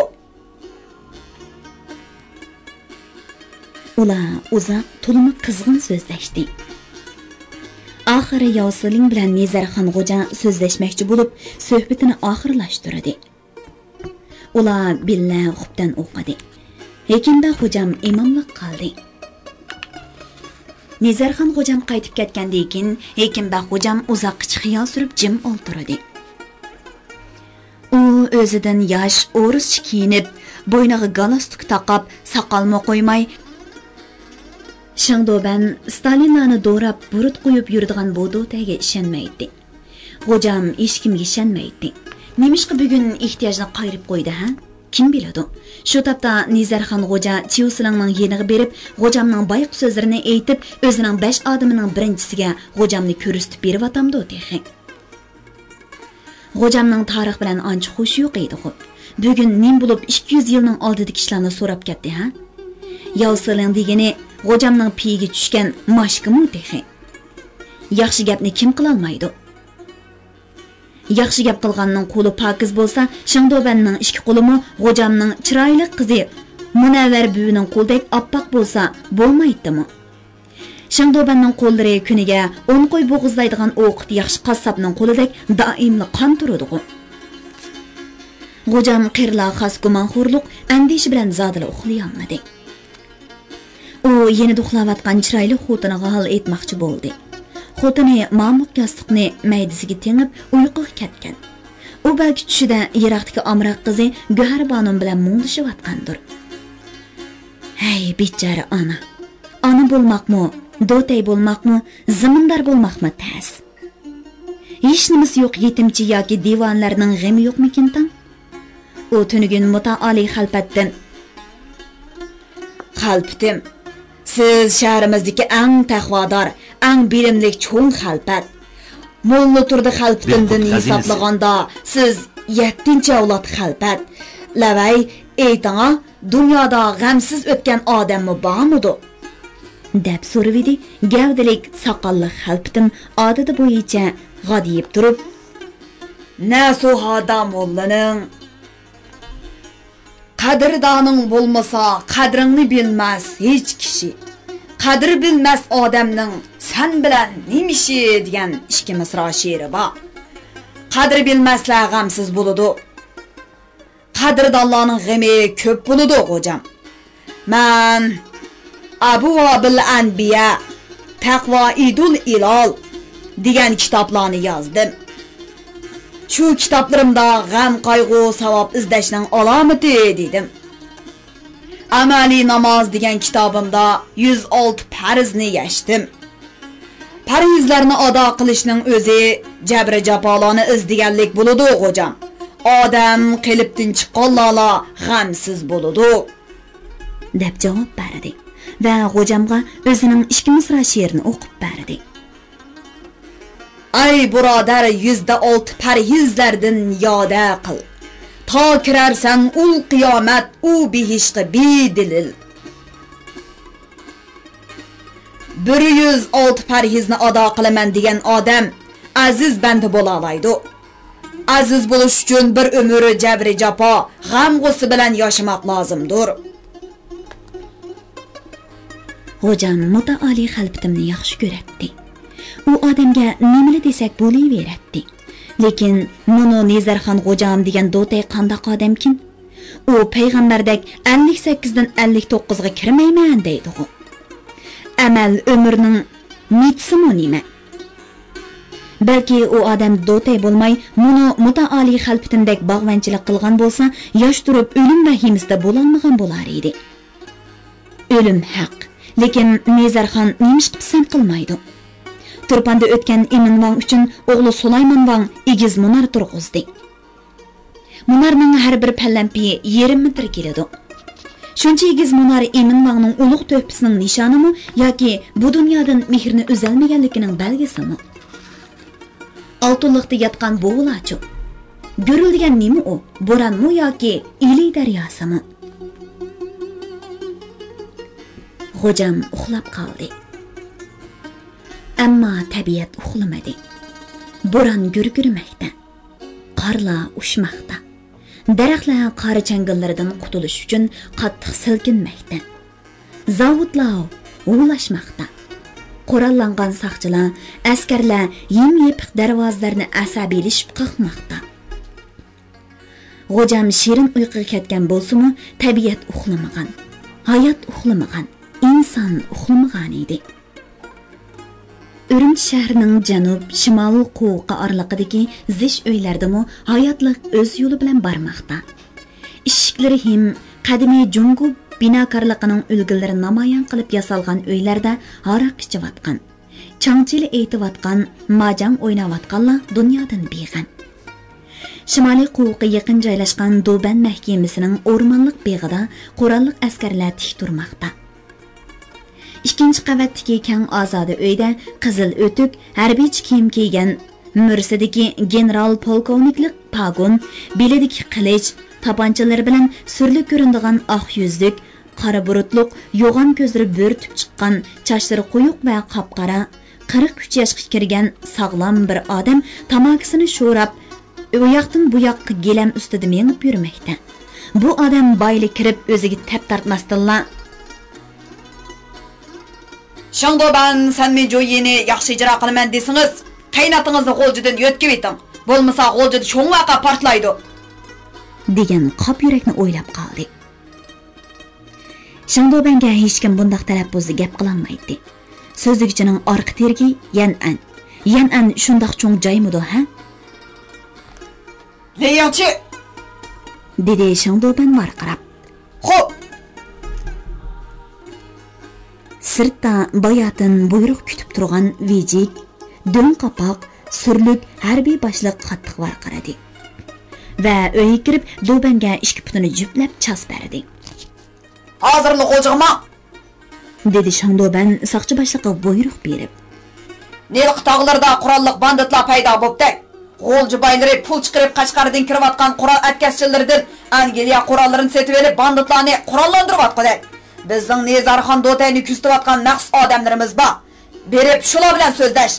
ئۇلار ئۇزاق، تولىمۇ قىزغىن سۆزلەشتى. ئاخىرى ياۋ سېلىڭ بىلەن نىزەرخان غوجا سۆزلەشمەكچى بولۇپ، سۆھبىتىنى ئاخىرلاشتۇردى. ئۇلار بىللە خۇپتەن ئوقۇدى. ھېكىمبەگ غوجام ئىماملىق قىلدى. نىزەرخان غوجام قايتىپ كەتكەندىن كېيىن، ھېكىمبەگ غوجام ئۇزاققىچە خىيال سۈرۈپ جىم ئولتۇردى. ئۇ ئۆزىدىن ياش، ئورۇسچە كىيىنىپ، بوينىغا گالستۇك تاقاپ، ساقالمۇ قويماي، شېڭدوبەن، ستالىنلارنى دوراپ، بۇرۇت قويۇپ يۈرىدىغان بۇ دوتەيگە ئىشەنمەيتتى. غوجام ھېچكىمگە ئىشەنمەيتتى. نېمىشقا بۈگۈن ئېھتىياجنى قايرىپ قويدى، ھە؟ كىم بىلىدۇ؟ شۇ تاپتا نىزەرخان غوجا چيۇسىلىڭنىڭ يېنىغا بېرىپ، غوجامنىڭ بايىقى سۆزلىرىنى ئېيتىپ، ئۆزىنىڭ بەش ئادىمىنىڭ بىرىنچىسىگە غوجامنى كۆرسىتىپ بېرىۋاتامدۇ تېخى؟ غوجامنىڭ تارىخ بىلەن ئانچە خۇشى يوق ئىدىغۇ. بۈگۈن نېمە بولۇپ ئىككى يۈز يىلنىڭ ئالدىدىكى ئىشلارنى سوراپ كەتتى، ھە؟ ياۋ سېلىڭ دېگىنى غوجامنىڭ پېيىگە چۈشكەن ماشكىمۇ تېخى؟ ياخشى گەپنى كىم قىلالمايدۇ؟ ياخشى گەپ قىلغاننىڭ قولى پاكىز بولسا، شېڭدوبەننىڭ ئىككى قولىمۇ غوجامنىڭ چىرايلىق قىزى مۇنەۋۋەر بۈۋىنىڭ قولىدەك ئاپئاق بولسا بولمايتتىمۇ؟ شېڭدوبەننىڭ قوللىرى كۈنىگە ئون قوي بوغۇزلايدىغان ئوقىتى ياخشى قاسساپنىڭ قولىدەك دائىملا قان تۇرىدىغۇ. غوجام قېرىلار خاس گۇمانخورلۇق، ئەندىشە بىلەن زادىلا ئۇخلىيالمىدى. ئۇ يېنىدا ئۇخلاۋاتقان چىرايلىق خوتۇنىغا ھال ئېيتماقچى بولدى. خوتۇنى مامۇق ياستۇقنى مەيدىسىگە تېڭىپ ئۇيقۇغا كەتكەن. ئۇ بەلكى چۈشىدە يىراقتىكى ئامراق قىزى گۆھەربانۇم بىلەن مۇڭدىشىۋاتقاندۇر. ھەي، بىچارە ئانا! ئانا بولماقمۇ، دوتەي بولماقمۇ، زېمىندار بولماقمۇ تەس. ھېچنېمىسى يوق يېتىمچى ياكى دىۋانىلەرنىڭ غېمى يوقمىكىن تاڭ؟ ئۇ تۈنۈگۈن مۇتائالىي خەلپەتتىن: خەلپىتىم، سىز شەھىرىمىزدىكى ئەڭ تەقۋادار، ئەڭ بىلىملىك چوڭ خەلپەت. موللا تۇردى خەلپىتىمدىن ھېسابلىغاندا، سىز يەتتىنچى ئەۋلاد خەلپەت. لەۋەي، ئېيتىڭا، دۇنيادا غەمسىز ئۆتكەن ئادەممۇ بارمىدۇ؟ دەپ سورىۋىدى گەۋدىلىك ساقاللىق خەلپىتىم ئادىتى بويىچە غادىيىپ تۇرۇپ. نەسۇھادا موللىنىڭ «قەدىردانىڭ بولمىسا، قەدرىڭنى بىلمەس ھېچ كىشى. قەدىر بىلمەس ئادەمنىڭ سەن بىلەن نېمە ئىشى؟» دېگەن ئىككى مىسرا شېئىرى بار. قەدىر بىلمەسلەر غەمسىز بولىدۇ. قەدىردانلارنىڭ غېمى كۆپ بولىدۇ، غوجام. مەن ئەبۇ ۋابىل ئەنبىيە، تەقۋا ئىدۇل ئىلال، دېگەن كىتابلارنى يازدىم. شۇ كىتابلىرىمدا غەم-قايغۇ، ساۋاب ئىزدەشنىڭ ئالامىتى دېدىم. ئەمەلىي ناماز دېگەن كىتابىمدا يۈز ئالتە پەرزنى يەشتىم. پەرھىزلەرنى ئادا قىلىشنىڭ ئۆزى جەبرى-جاپالارنى ئىزدىگەنلىك بولىدۇ، غوجام. ئادەم قېلىپتىن چىققانلارلا غەمسىز بولىدۇ، دەپ جاۋاب بەردى ۋە غوجامغا ئۆزىنىڭ ئىككى مىسرا شېئىرىنى ئوقۇپ بەردى. ئەي بۇرادەر، يۈزدە ئالتە پەرھىزلەردىن يادە قىل. تا كىرەرسەن ئۇل قىيامەت، ئۇ بېھىشقا بىدىلىل. بىر يۈز ئالتە پەرھىزنى ئادا قىلىمەن دېگەن ئادەم ئەزىز بەندە بولالايدۇ. ئەزىز بولۇش ئۈچۈن بىر ئۆمۈر جەبرى-جاپا، غەم-غۇسسە بىلەن ياشىماق لازىمدۇر. غوجام مۇتائالى خەلپىتىمنى ياخشى كۆرەتتى. ئۇ ئادەمگە نېمىلا دېسەك بولۇۋېرەتتى. لېكىن مۇنۇ نىزارخان غوجام دېگەن دوتەي قانداق ئادەمكىن؟ ئۇ پەيغەمبەردەك ئەللىك سەككىزدىن ئەللىك توققۇزغا كىرمەيمەن دەيدىغۇ. ئەمەل ئۆمرىنىڭ مېتىسىمۇ نېمە؟ بەلكى ئۇ ئادەم دوتەي بولماي، مۇنۇ مۇتائالى خەلپىتىمدەك باغۋەنچىلىك قىلغان بولسا، ياش تۇرۇپ ئۆلۈم ۋەھىمىسىدە بولالمىغان بولار ئىدى. ئۆلۈم ھەق. لېكىن نىزارخان نېمىشقا پىسەنت قىلمايدۇ؟ تۇرپاندا ئۆتكەن ئىمىن ۋاڭ ئۈچۈن ئوغلى سۇلايمان ۋاڭ ئېگىز مۇنار تۇرغۇزدى. مۇنارنىڭ ھەر بىر پەلەمپىيى يېرىم مېتىر كېلىدۇ. شۇنچە ئېگىز مۇنار ئىمىن ۋاڭنىڭ ئۇلۇغ تۆھپىسىنىڭ نىشانىمۇ ياكى بۇ دۇنيادىن مېھرىنى ئۈزەلمىگەنلىكىنىڭ بەلگىسىمۇ؟ ئالتۇنلۇقتا ياتقان بوۋىلارچۇ؟ گۈرۈلدىگەن نېمە ئۇ؟ بورانمۇ ياكى ئىلى دەرياسىمۇ؟ غوجام ئۇخلاپ قالدى. ئەمما تەبىئەت ئۇخلىمىدى. بوران گۈركىرىمەكتە. قارلار ئۇچماقتا. دەرەخلەر قار چاڭگىللىرىدىن قۇتۇلۇش ئۈچۈن قاتتىق سىلكىنمەكتە. زاۋۇتلار ھۇۋلاشماقتا. قوراللانغان ساقچىلار، ئەسكەرلەر يىم-يېپىق دەرۋازىلەرنى ئەسەبىيلىشىپ قاقماقتا. غوجام شېرىن ئۇيقۇغا كەتكەن بولسىمۇ، تەبىئەت ئۇخلىمىغان، ھايات ئۇخلىمىغان، ئىنسان ئۇخلىمىغانىدى. ئۈرۈمچى شەھىرىنىڭ جەنۇب، شىمال قوۋۇقى ئارىلىقىدىكى زىچ ئۆيلەردىمۇ ھاياتلىق ئۆز يولى بىلەن بارماقتا. ئىشىكلىرى ھىم، قەدىمىي جۇڭگو بىناكارلىقىنىڭ ئۈلگىلىرى نامايان قىلىپ ياسالغان ئۆيلەردە ھاراق ئىچىۋاتقان، چاڭچىلى ئېيتىۋاتقان، ماجاڭ ئويناۋاتقانلار دۇنيادىن بىغەم. شىمالىي قوۋۇققا يېقىن جايلاشقان دۇبەن مەھكىمىسىنىڭ ئورمانلىق بېغىدا قوراللىق ئەسكەرلەر تىك تۇرماقتا. ئىككىنچى قەۋەتتىكى كەڭ ئازادە ئۆيدە قىزىل ئۆتۈك، ھەربىيچە كىيىم كىيگەن، مۈرىسىدىكى گېنېرال پولكوۋنىكلىق پاگون، بېلىدىكى قىلىچ، تاپانچىلىرى بىلەن سۈرلۈك كۆرۈنىدىغان ئاق يۈزلۈك، قارا بۇرۇتلۇق، يوغان كۆزلىرى بۆرتۈپ چىققان، چاچلىرى قويۇق ۋە قاپقارا، قىرىق ئۈچ ياشقا كىرگەن ساغلام بىر ئادەم تاماكىسىنى شوراپ، ئۇ ياقتىن بۇ ياققا گىلەم ئۈستىدە مېڭىپ يۈرمەكتە. بۇ ئادەم بايىلا كىرىپ ئۆزىگە تەپ تارتماستىنلا، شېڭدۇبەن سەنمىجۇيىنى ياخشى ئىجرا قىلىمەن دېسىڭىز، قەيناتىڭىزنى غۇلجىدىن يۆتكىۋېتىڭ. بولمىسا غۇلجىدا چوڭ ۋەقە پارتلايدۇ، دېگەن قاپ يۈرەكنى ئويلاپ قالدى. شېڭدۇبەنگە ھېچكىم بۇنداق تەلەپپۇزدا گەپ قىلالمايتتى. سۆزلىگۈچىنىڭ ئارقا تىرىكى يەنئەن. يەنئەن شۇنداق چوڭ جايمىدۇ، ھە؟ لېيىڭچى! دېدى شېڭدۇبەن ۋارقىراپ. خوپ! سىرتتا باياتىن بۇيرۇق كۈتۈپ تۇرغان ۋىجىك، دۆڭ قاپاق، سۈرلۈك ھەربىي باشلىق قاتتىق ۋارقىرىدى ۋە ئۆيگە كىرىپ، دۇبەنگە ئىككى پۇتىنى جۈپلەپ چاس بەردى. ھازىرلا غۇلجىغا ماڭ! دېدى شاڭدۇبەن ساقچى باشلىقىغا بۇيرۇق بېرىپ. نىلقا تاغلىرىدا قوراللىق باندىتلار پەيدا بوپتەك. غۇلجا بايلىرى پۇل چىقىرىپ قەشقەردىن كىرىۋاتقان قورال ئەتكەسچىلىرىدىن ئەنگلىيە قوراللىرىنى سېتىۋېلىپ، باندىتلارنى قوراللاندۇرۇۋاتقۇدەك. بىزنىڭ نىزارخان دوتەينى كۆزىتىۋاتقان مەخسۇس ئادەملىرىمىز بار. بېرىپ شۇلار بىلەن سۆزلەش.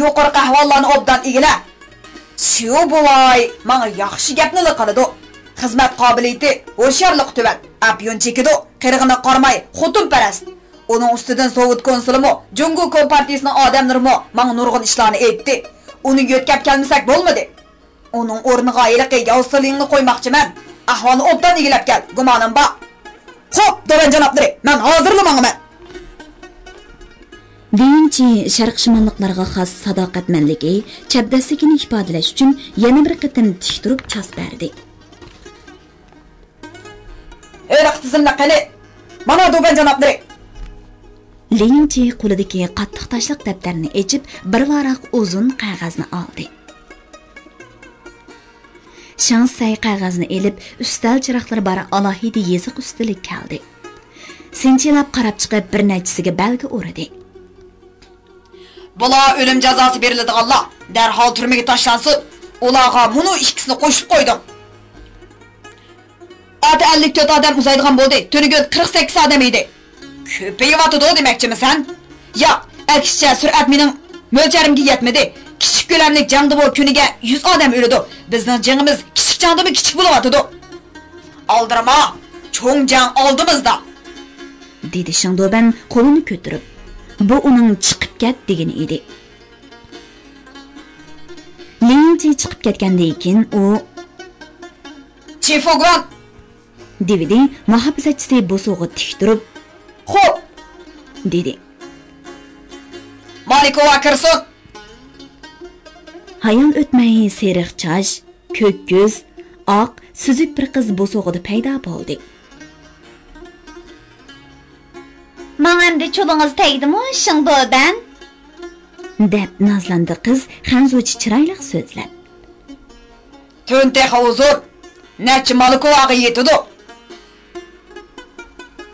يۇقىرىقى ئەھۋاللارنى ئوبدان ئىگىلە. سيۇ بوۋاي ماڭا ياخشى گەپنىلا قىلىدۇ. خىزمەت قابىلىيىتى، ھوشيارلىقى تۆۋەن، ئەپيۈن چېكىدۇ، قېرىغىنىغا قارىماي، خوتۇنپەرەس. ئۇنىڭ ئۈستىدىن سوۋېت كونسۇلىمۇ، جۇڭگو كومپارتىيىسىنىڭ ئادەملىرىمۇ ماڭا نۇرغۇن ئىشلارنى ئېيتتى. ئۇنى يۆتكەپ كەلمىسەك بولمىدى. ئۇنىڭ ئورنىغا ھېلىقى ياۋ سىلىڭنى قويماقچىمەن. ئەھۋالنى ئوبدان ئىگىلەپ كەل، گۇمانىم بار. خوپ، دۇبەن جانابلىرى، مەن ھازىرلا ماڭىمەن. لىڭچى شەرقىي شىماللىقلارغا خاس ساداقەتمەنلىكى، چەبدەسلىكىنى ئىپادىلەش ئۈچۈن يەنە بىر قېتىم تىك تۇرۇپ چاس بەردى. ھېلىقى تىزىملىق قېنى؟ مانا، دوبەن جانابلىرى! لىڭچى قولىدىكى قاتتىق تاشلىق دەپتەرنى ئېچىپ، بىر ۋاراق ئۇزۇن قەغەزنى ئالدى. شېڭ سەي قەغەزنى ئېلىپ، ئۈستەل چىراغلىرى بار ئالاھىدە يېزىق ئۈستىلىگە كەلدى. سىنچىلاپ قاراپ چىقىپ، بىر نەچچىسىگە بەلگە ئۇردى. بۇلار ئۆلۈم جازاسى بېرىلىدىغانلار، دەرھال تۈرمىگە تاشلانسۇن. ئۇلارغا مۇنۇ ئىككىسىنى قوشۇپ قويدۇم. ئاتە ئەللىك تۆت ئادەم ئۇزايدىغان بولدى، تۈنۈگۈن قىرىق سەككىز ئادەم ئىدى. كۆپىيىۋاتىدۇ دېمەكچىمىسەن؟ ياق، ئەكسىچە سۈرئەت مېنىڭ مۆلچەرىمگە يەتمىدى. كىچىك كۆلەملىك جەڭدىمۇ كۈنىگە يۈز ئادەم ئۆلىدۇ. بىزنىڭ جېڭىمىز كىچىك جەڭدىنمۇ كىچىك بولۇۋاتىدۇ. ئالدىرىما، چوڭ جەڭ ئالدىمىزدا. دېدى شېڭدۇبەن قولىنى كۆتۈرۈپ. بۇ ئۇنىڭ چىقىپ كەت دېگىنى ئىدى. لىڭچى چىقىپ كەتكەندىن كېيىن ئۇ چىفۇگۇەن! دېۋىدى مۇھاپىزەتچىسى بوسۇغا تىك تۇرۇپ. خوپ! دېدى. مالىكوۋا كىرسۇن! ھايال ئۆتمەي سېرىق چاچ، كۆك كۆز، ئاق، سۈزۈك بىر قىز بوسۇغىدا پەيدا بولدى. ماڭا ئەمدى چولىڭىز تەگدىمۇ، شېڭدۇبەن؟ دەپ نازلاندى قىز خەنزۇچە چىرايلىق سۆزلەپ. تۈن تېخى ئۇزۇن، نەچچە مالىكوۋاغا يېتىدۇ.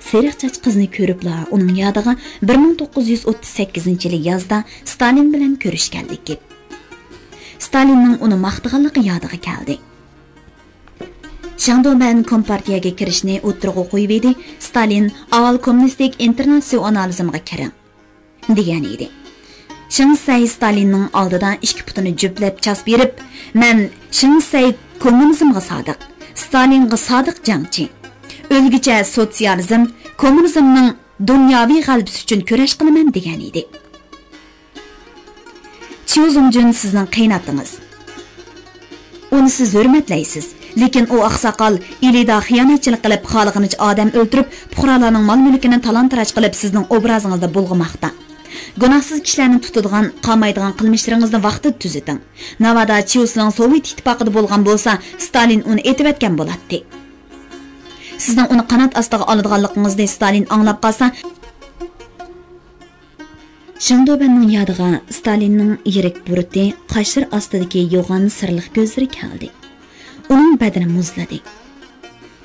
سېرىق چاچ قىزنى كۆرۈپلا ئۇنىڭ يادىغا بىر مىڭ توققۇز يۈز ئوتتۇز سەككىزىنچى يىلى يازدا ستالىن بىلەن كۆرۈشكەنلىكى، ستالىننىڭ ئۇنى ماختىغانلىقى يادىغا كەلدى. شېڭدۇبەن كومپارتىيەگە كىرىشنى ئوتتۇرىغا قويۇۋىدى، ستالىن ئاۋۋال كوممۇنىستىك ئىنتېرناتسىئونالىزمغا كىرىڭ دېگەن ئىدى. شېڭ سەي ستالىننىڭ ئالدىدا ئىككى پۇتىنى جۈپلەپ چاس بېرىپ، مەن شېڭ سەي كوممۇنىزمغا سادىق، ستالىنغا سادىق جەڭچى. ئۆلگۈچە سوتسىيالىزم، كوممۇنىزمنىڭ دۇنياۋى غەلىبىسى ئۈچۈن كۈرەش قىلىمەن دېگەن ئىدى. چيۇ زۇڭجۈن سىزنىڭ قېيىنئاتىڭىز. ئۇنى سىز ھۆرمەتلەيسىز، لېكىن ئۇ ئاقساقال ئىلىدا خىيانەتچىلىك قىلىپ، خالىغىنىچە ئادەم ئۆلتۈرۈپ، پۇقرالارنىڭ مال-مۈلكىنى تالان-تاراج قىلىپ، سىزنىڭ ئوبرازىڭىزدا بۇلغىماقتا. گۇناھسىز كىشىلەرنى تۇتىدىغان، قامايدىغان قىلمىشلىرىڭىزنى ۋاقتىدا تۈزىتىڭ. ناۋادا چيۇ سىزنىڭ سوۋېت ئىتتىپاقىدا بولغان بولسا، ستالىن ئۇنى ئېتىۋەتكەن بولاتتى. سىزنىڭ ئۇنى قانات ئاستىغا ئالىدىغانلىقىڭىزنى ستالىن ئاڭلاپ قالسا، شېڭدۇبەننىڭ يادىغا ستالىننىڭ يىرىك بۇرۇتى، قاشلىرى ئاستىدىكى يوغان سىرلىق كۆزلىرى كەلدى. ئۇنىڭ بەدىنى مۇزلىدى.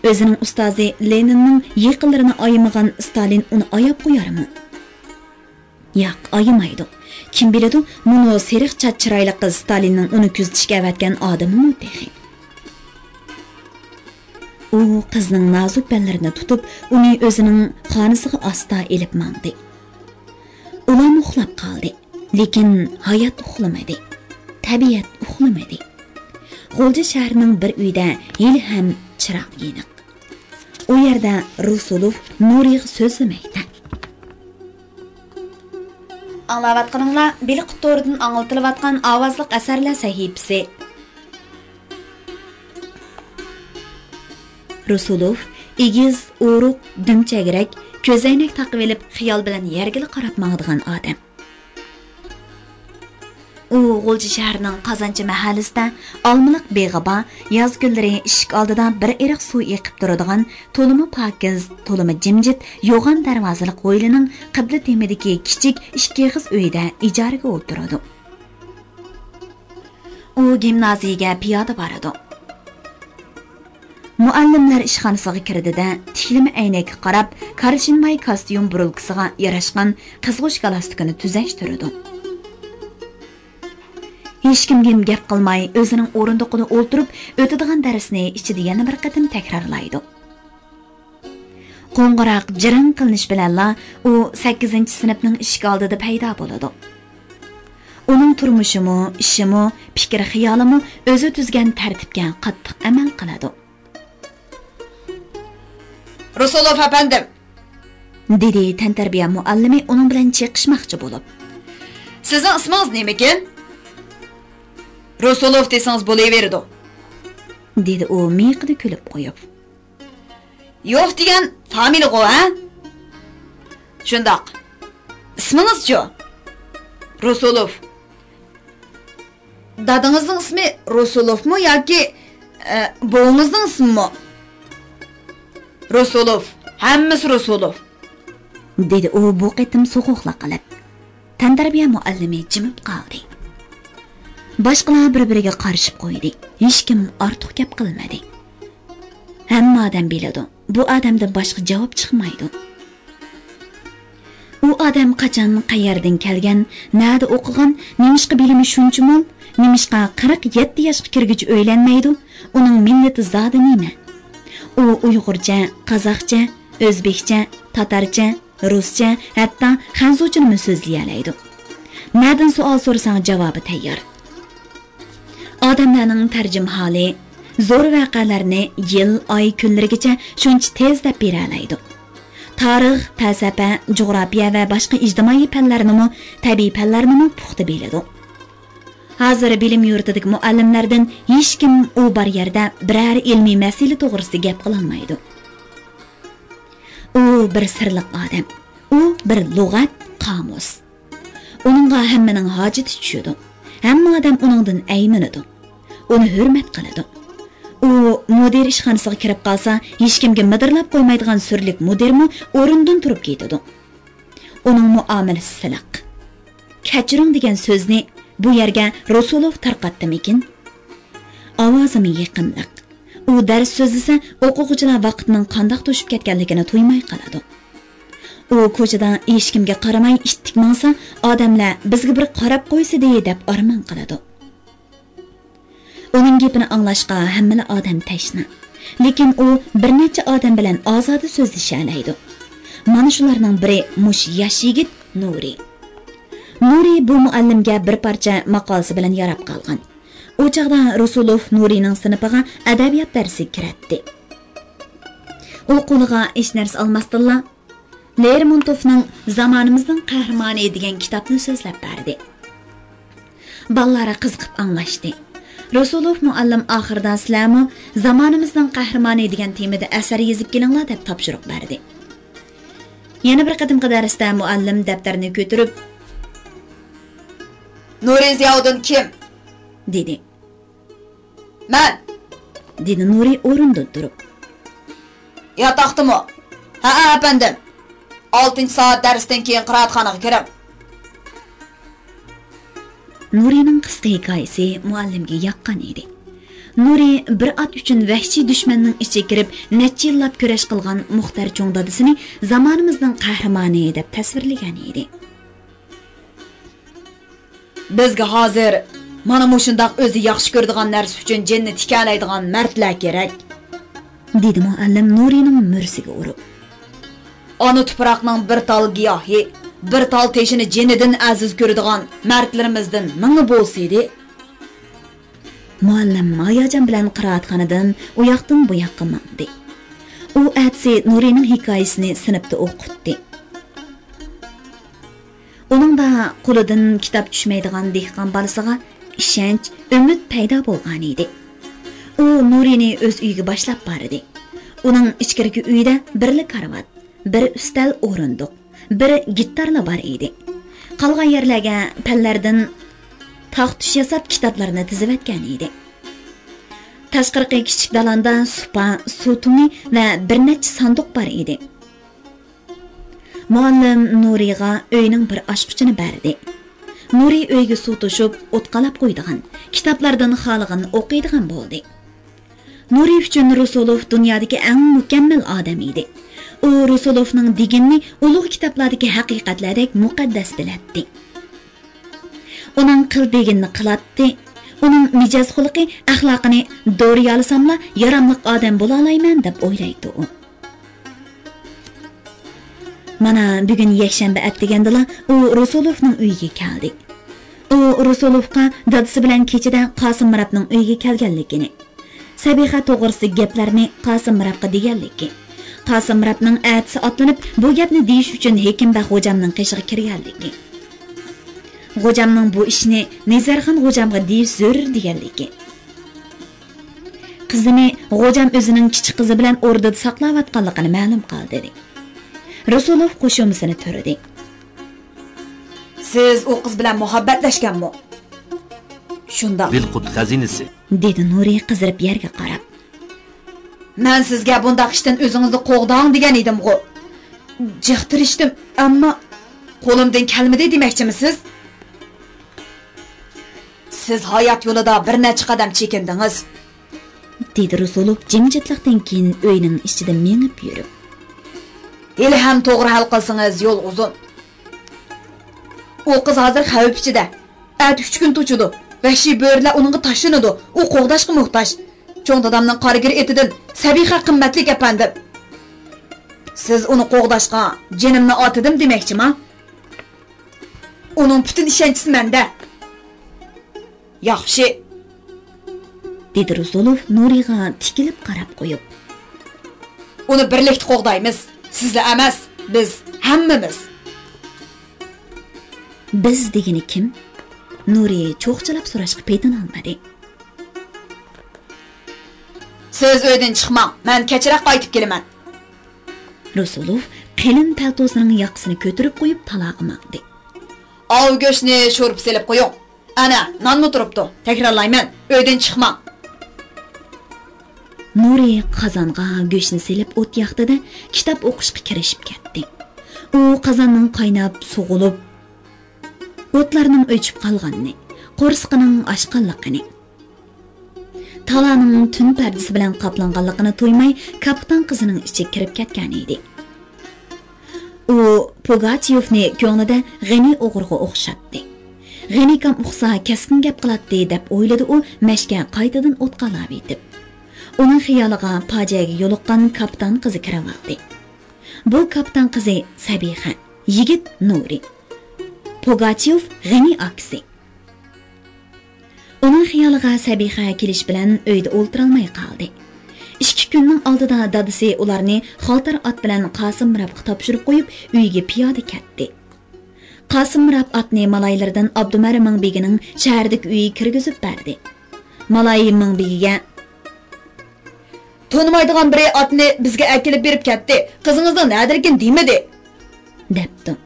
ئۆزىنىڭ ئۇستازى لېنىننىڭ يېقىنلىرىنى ئايىمىغان ستالىن ئۇنى ئاياپ قويارمۇ؟ ياق، ئايىمايدۇ. كىم بىلىدۇ، مۇنۇ سېرىق چاچ چىرايلىق قىز ستالىننىڭ ئۇنى كۆزىتىشكە ئەۋەتكەن ئادىمىمۇ تېخى. ئۇ قىزنىڭ نازۇك بەللىرىنى تۇتۇپ، ئۇنى ئۆزىنىڭ خانىسىغا ئاستا ئېلىپ ماڭدى. ئۇلارمۇ ئۇخلاپ قالدى، لېكىن ھايات ئۇخلىمىدى، تەبىئەت ئۇخلىمىدى. غۇلجا شەھىرىنىڭ بىر ئۆيىدە ھېلىھەم چىراغ يېنىق. ئۇ يەردە رۇسۇلوف نۇرىغا سۆزلىمەكتە. ئاڭلاۋاتقىنىڭلار بېلىق تورىدىن ئاڭلىتىلىۋاتقان ئاۋازلىق ئەسەرلەر سەھىپىسى. رۇسۇلوف ئېگىز، ئورۇق، دۈم چەگرەك، كۆزەينەك تاقىۋېلىپ، خىيال بىلەن يەرگىلا قاراپ ماڭىدىغان ئادەم. ئۇ غۇلجا شەھىرىنىڭ قازانچى مەھەللىسىدە ئالمىلىق بېغى بار، ياز كۈنلىرى ئىشىك ئالدىدا بىر ئېرىق سۇ ئېقىپ تۇرىدىغان، تولىمۇ پاكىز، تولىمۇ جىمجىت، يوغان دەرۋازىلىق ھويلىنىڭ قىبلە تېمىدىكى كىچىك ئىككى ئېغىز ئۆيىدە ئىجارىگە ئولتۇرىدۇ. ئۇ گىمنازىيىگە پىيادە بارىدۇ. مۇئەللىملەر ئىشخانىسىغا كىردى-دە، تىكلىمە ئەينەككە قاراپ، كارىشىنماي كاستيۇم بۇرۇلكىسىغا ياراشقان قىزغۇچ گالستۇكىنى تۈزەشتۈرىدۇ. ھېچكىمگىمۇ گەپ قىلماي، ئۆزىنىڭ ئورۇندۇقىدا ئولتۇرۇپ، ئۆتىدىغان دەرسنى ئىچىدە يەنە بىر قېتىم تەكرارلايدۇ. قوڭغۇراق جىرىڭ قىلىنىش بىلەنلا ئۇ سەككىزىنچى سىنىپنىڭ ئىشىك ئالدىدا پەيدا بولىدۇ. ئۇنىڭ تۇرمۇشىمۇ، ئىشىمۇ، پىكىر-خىيالىمۇ ئۆزى تۈزگەن تەرتىپكە قاتتىق ئەمەل قىلىدۇ. رۇسۇلوف ئەپەندىم! دېدى تەنتەربىيە مۇئەللىمى ئۇنىڭ بىلەن چېقىشماقچى بولۇپ. سىزنىڭ ئىسمىڭىز نېمىكىن؟ رۇسۇلوف دېسىڭىز بولۇۋېرىدۇ. دېدى ئۇ مىيىقىدا كۈلۈپ قويۇپ. يوف دېگەن فامىلىغۇ، ھە؟ شۇنداق. ئىسمىڭىزچۇ؟ رۇسۇلوف. دادىڭىزنىڭ ئىسمى رۇسۇلوفمۇ ياكى، ئە، بوۋىڭىزنىڭ ئىسمىمۇ؟ رۇسۇلوف. ھەممىسى رۇسۇلوف. دېدى ئۇ بۇ قېتىم سوغۇقلا قىلىپ. تەنتەربىيە مۇئەللىمى جىمىپ قالدى. باشقىلار بىر-بىرىگە قارىشىپ قويدى. ھېچكىم ئارتۇق گەپ قىلمىدى. ھەممە ئادەم بىلىدۇ، بۇ ئادەمدىن باشقا جاۋاب چىقمايدۇ. ئۇ ئادەم قاچان، قەيەردىن كەلگەن، نەدە ئوقۇغان، نېمىشقا بىلىمى شۇنچە مول، نېمىشقا قىرىق يەتتە ياشقا كىرگۈچە ئۆيلەنمەيدۇ، ئۇنىڭ مىللىتى زادى نېمە؟ ئۇ ئۇيغۇرچە، قازاقچە، ئۆزبېكچە، تاتارچە، رۇسچە، ھەتتا خەنزۇچىنىمۇ سۆزلىيەلەيدۇ. نەدىن سوئال سورىساڭ جاۋابى تەييار. ئادەملەرنىڭ تەرجىمىھالى، زور ۋەقەلەرنى يىل، ئاي، كۈنلىرىگىچە شۇنچە تېز دەپ بېرەلەيدۇ. تارىخ، پەلسەپە، جۇغراپىيە ۋە باشقا ئىجتىمائىي پەنلەرنىمۇ، تەبىئىي پەنلەرنىمۇ پۇختا بىلىدۇ. ھازىر بىلىم يۇرتىدىكى مۇئەللىملەردىن ھېچكىم ئۇ بار يەردە بىرەر ئىلمىي مەسىلە توغرىسىدا گەپ قىلالمايدۇ. ئۇ بىر سىرلىق ئادەم. ئۇ بىر لۇغەت، قامۇس. ئۇنىڭغا ھەممىنىڭ ھاجىتى چۈشىدۇ. ھەممە ئادەم ئۇنىڭدىن ئەيمىنىدۇ. ئۇنى ھۆرمەت قىلىدۇ. ئۇ مۇدىر ئىشخانىسىغا كىرىپ قالسا، ھېچكىمگە مىدىرلاپ قويمايدىغان سۈرلۈك مۇدىرمۇ ئورنىدىن تۇرۇپ كېتىدۇ. ئۇنىڭ مۇئامىلىسى سىلىق. «كەچۈرۈڭ» دېگەن سۆزنى بۇ يەرگە رۇسۇلوف تارقاتتىمىكىن؟ ئاۋازىمۇ يېقىملىق. ئۇ دەرس سۆزلىسە، ئوقۇغۇچىلار ۋاقىتنىڭ قانداق توشۇپ كەتكەنلىكىنى تۇيماي قالىدۇ. ئۇ كوچىدا ھېچكىمگە قارىماي ئىتتىك ماڭسا، ئادەملەر «بىزگە بىر قاراپ قويسىدى» دەپ ئارمان قىلىدۇ. ئۇنىڭ گېپىنى ئاڭلاشقا ھەممىلا ئادەم تەشنا. لېكىن ئۇ بىر نەچچە ئادەم بىلەن ئازادە سۆزلىشەلەيدۇ. مانا شۇلارنىڭ بىرى مۇشۇ ياش يىگىت نۇرى. نۇرى بۇ مۇئەللىمگە بىر پارچە ماقالىسى بىلەن ياراپ قالغان. ئۇ چاغدا رۇسۇلوف نۇرىنىڭ سىنىپىغا ئەدەبىيات دەرسىگە كىرەتتى. ئۇ قولىغا ھېچ نەرسە ئالماستىنلا، لېرمونتوفنىڭ «زامانىمىزنىڭ قەھرىمانى» دېگەن كىتابنى سۆزلەپ بەردى. بالىلار قىزىقىپ ئاڭلاشتى. رۇسۇلوف مۇئەللىم ئاخىرىدا «سىلەرمۇ زامانىمىزنىڭ قەھرىمانى دېگەن تېمىدا ئەسەر يېزىپ كېلىڭلار» دەپ تاپشۇرۇق بەردى. يەنە بىر قېتىمقى دەرستە مۇئەللىم دەپتەرنى كۆتۈرۈپ، «نۇرى زىياۋۇدۇن كىم؟» دېدى. «مەن!» دېدى نۇرى ئورنىدىن تۇرۇپ. «ياتاقتىمۇ؟» «ھەئە، ئەپەندىم.» «ئالتىنچى سائەت دەرستىن كېيىن قىرائەتخانىغا كىرىڭ.» نۇرىنىڭ قىسقا ھېكايىسى مۇئەللىمگە ياققان ئىدى. نۇرى بىر ئات ئۈچۈن ۋەھشىي دۈشمەننىڭ ئىچىگە كىرىپ، نەچچە يىللاپ كۈرەش قىلغان مۇختەر چوڭ دادىسىنى زامانىمىزنىڭ قەھرىمانى دەپ تەسۋىرلىگەن ئىدى. «بىزگە ھازىر مانا مۇشۇنداق ئۆزى ياخشى كۆرىدىغان نەرسە ئۈچۈن جېنىنى تىكەلەيدىغان مەردلەر كېرەك.» دېدى مۇئەللىم نۇرىنىڭ مۈرىسىگە ئۇرۇپ. «ئانا تۇپراقنىڭ بىر تال گىياھى، بىر تال تېشىنى جېنىدىن ئەزىز كۆرىدىغان مەردلىرىمىزدىن مىڭى بولسىدى.» مۇئەللىم ھاياجان بىلەن قىرائەتخانىدىن ئۇياقتىن بۇياققا ماڭدى. ئۇ ئەتىسى نۇرىنىڭ ھېكايىسىنى سىنىپتا ئوقۇتتى. ئۇنىڭدا قولىدىن كىتاب چۈشمەيدىغان دېھقان بالىسىغا ئىشەنچ، ئۈمىد پەيدا بولغانىدى. ئۇ نۇرىنى ئۆز ئۆيىگە باشلاپ باردى. ئۇنىڭ ئىچكىرىكى ئۆيىدە بىرلا كارىۋات، بىر ئۈستەل ئورۇندۇق، بىر گىتارلا بار ئىدى. قالغان يەرلەرگە پەللەردىن تاخ-تۈش ياساپ كىتابلارنى تىزىۋەتكەن ئىدى. تاشقىرىقى كىچىك دالاندا سۇپا، سۇ تۇڭى ۋە بىر نەچچە ساندۇق بار ئىدى. مۇئەللىم نۇرىغا ئۆينىڭ بىر ئاچقۇچىنى بەردى. نۇرى ئۆيگە سۇ توشۇپ، ئوت قالاپ قويىدىغان، كىتابلاردىن خالىغىنىنى ئوقۇيدىغان بولدى. نۇرى ئۈچۈن رۇسۇلوف دۇنيادىكى ئەڭ مۇكەممەل ئادەم ئىدى. ئۇ رۇسۇلوفنىڭ دېگىنىنى ئۇلۇغ كىتابلاردىكى ھەقىقەتلەردەك مۇقەددەس بىلەتتى. ئۇنىڭ قىل دېگىنىنى قىلاتتى. ئۇنىڭ مىجەز-خۇلقى، ئەخلاقىنى دورىيالىساملا ياراملىق ئادەم بولالايمەن دەپ ئويلايتتى ئۇ. مانا، بۈگۈن يەكشەنبە ئەتىگەندىلا ئۇ رۇسۇلوفنىڭ ئۆيىگە كەلدى. ئۇ رۇسۇلوفقا دادىسى بىلەن كېچىدە قاسىم مىرابنىڭ ئۆيىگە كەلگەنلىكىنى، سەبىخە توغرىسىدىكى گەپلەرنى قاسىم مىرابقا دېگەنلىكى، قاسىم مىرابنىڭ ئەتىسى ئاتلىنىپ بۇ گەپنى دېيىش ئۈچۈن ھېكىمبەگ غوجامنىڭ قېشىغا كىرگەنلىكى، غوجامنىڭ بۇ ئىشنى نەزەرخان غوجامغا دېيىش زۆرۈر دېگەنلىكى، قىزىنى غوجام ئۆزىنىڭ كىچىك قىزى بىلەن ئوردىدا ساقلاۋاتقانلىقىنى مەلۇم قىلدى. رۇسۇلوف قوشۇمىسىنى تۈرىدى. سىز ئۇ قىز بىلەن مۇھەببەتلەشكەنمۇ؟ شۇنداق. بىلقۇت خەزىنىسى. دېدى نۇرى قىزىرىپ يەرگە قاراپ. مەن سىزگە بۇنداق ئىشتىن ئۆزىڭىزنى قوغداڭ دېگەن ئىدىمغۇ. جىق تىرىشتىم، ئەمما قولۇمدىن كەلمىدى دېمەكچىمىسىز؟ سىز ھايات يولىدا بىر نەچچە قەدەم چېكىندىڭىز. دېدى رۇسۇلوف جىمجىتلىقتىن كېيىن ئۆينىڭ ئىچىدە مېڭىپ يۈرۈپ. ھېلىھەم توغرا ھەل قىلسىڭىز يول ئۇزۇن. ئۇ قىز ھازىر خەۋپ ئىچىدە. ئەتە ئۈچ كۈن توشىدۇ. ۋەھشىي بۆرىلەر ئۇنىڭغا تاشلىنىدۇ. ئۇ قوغداشقا موھتاج. چوڭ دادامنىڭ قارىگىرى ئېتىدىن سەبىخە قىممەتلىك ئەپەندىم. سىز ئۇنى قوغداشقا جېنىمنى ئاتىدىم دېمەكچىما؟ ئۇنىڭ پۈتۈن ئىشەنچىسى مەندە. ياخشى، دېدى رۇسۇلوف نۇرىغا تىكىلىپ قاراپ قويۇپ. ئۇنى بىرلىكتە قوغدايمىز. سىزلا ئەمەس، بىز ھەممىمىز. بىز دېگىنى كىم؟ نۇرى چوقچىلاپ سوراشقا پېتىنالمىدى. سىز ئۆيدىن چىقماڭ، مەن كەچرەك قايتىپ كېلىمەن. رۇسۇلوف قېلىن پەلتوسىنىڭ ياقىسىنى كۆتۈرۈپ قويۇپ تالاغا ماڭدى. ئاۋۇ گۆشنى شورپا سېلىپ قويۇڭ. ئەنە، نانمۇ تۇرۇپتۇ. تەكرارلايمەن، ئۆيدىن چىقماڭ. نۇرى قازانغا گۆشنى سېلىپ ئوت ياقتى-دە، كىتاب ئوقۇشقا كىرىشىپ كەتتى. ئۇ قازاننىڭ قايناپ، سوغۇلۇپ، ئوتلارنىڭ ئۆچۈپ قالغىنىنى، قورسىقىنىڭ ئاچقانلىقىنى، تالانىڭ تۈن پەردىسى بىلەن قاپلانغانلىقىنى تۇيماي، كاپىتان قىزىنىڭ ئىچىگە كىرىپ كەتكەن ئىدى. ئۇ پۇگاچيوفنى كۆڭلىدە غېنى ئوغرىغا ئوخشاتتى. غېنىكام ئۇقسا، كەسكىن گەپ قىلاتتى، دەپ ئويلىدى ئۇ مەشكە قايتىدىن ئوتقا ئالاۋېتىپ. ئۇنىڭ خىيالىغا پاجىئەگە يولۇققان كاپىتان قىزى كىرىۋالدى. بۇ كاپىتان قىزى سەبىخە، يىگىت نۇرى. پۇگاچيوف غېنى ئاكىسى. ئۇنىڭ خىيالىغا سەبىخە كېلىش بىلەن ئۆيدە ئولتۇرالماي قالدى. ئىككى كۈننىڭ ئالدىدا دادىسى ئۇلارنى خالتار ئات بىلەن قاسىممىرابقا تاپشۇرۇپ قويۇپ، ئۆيىگە پىيادە كەتتى. قاسىممىراب ئاتنى مالايلىرىدىن ئابدۇمەر مىڭبېگىنىڭ شەھەردىكى ئۆيىگە كىرگۈزۈپ بەردى. مالاي مىڭبېگىگە، تونۇمايدىغان بىرى ئاتنى بىزگە ئەكېلىپ بېرىپ كەتتى، قىزىڭىزنىڭ نەدىلىكىنى دېمىدى، دەپتۇ.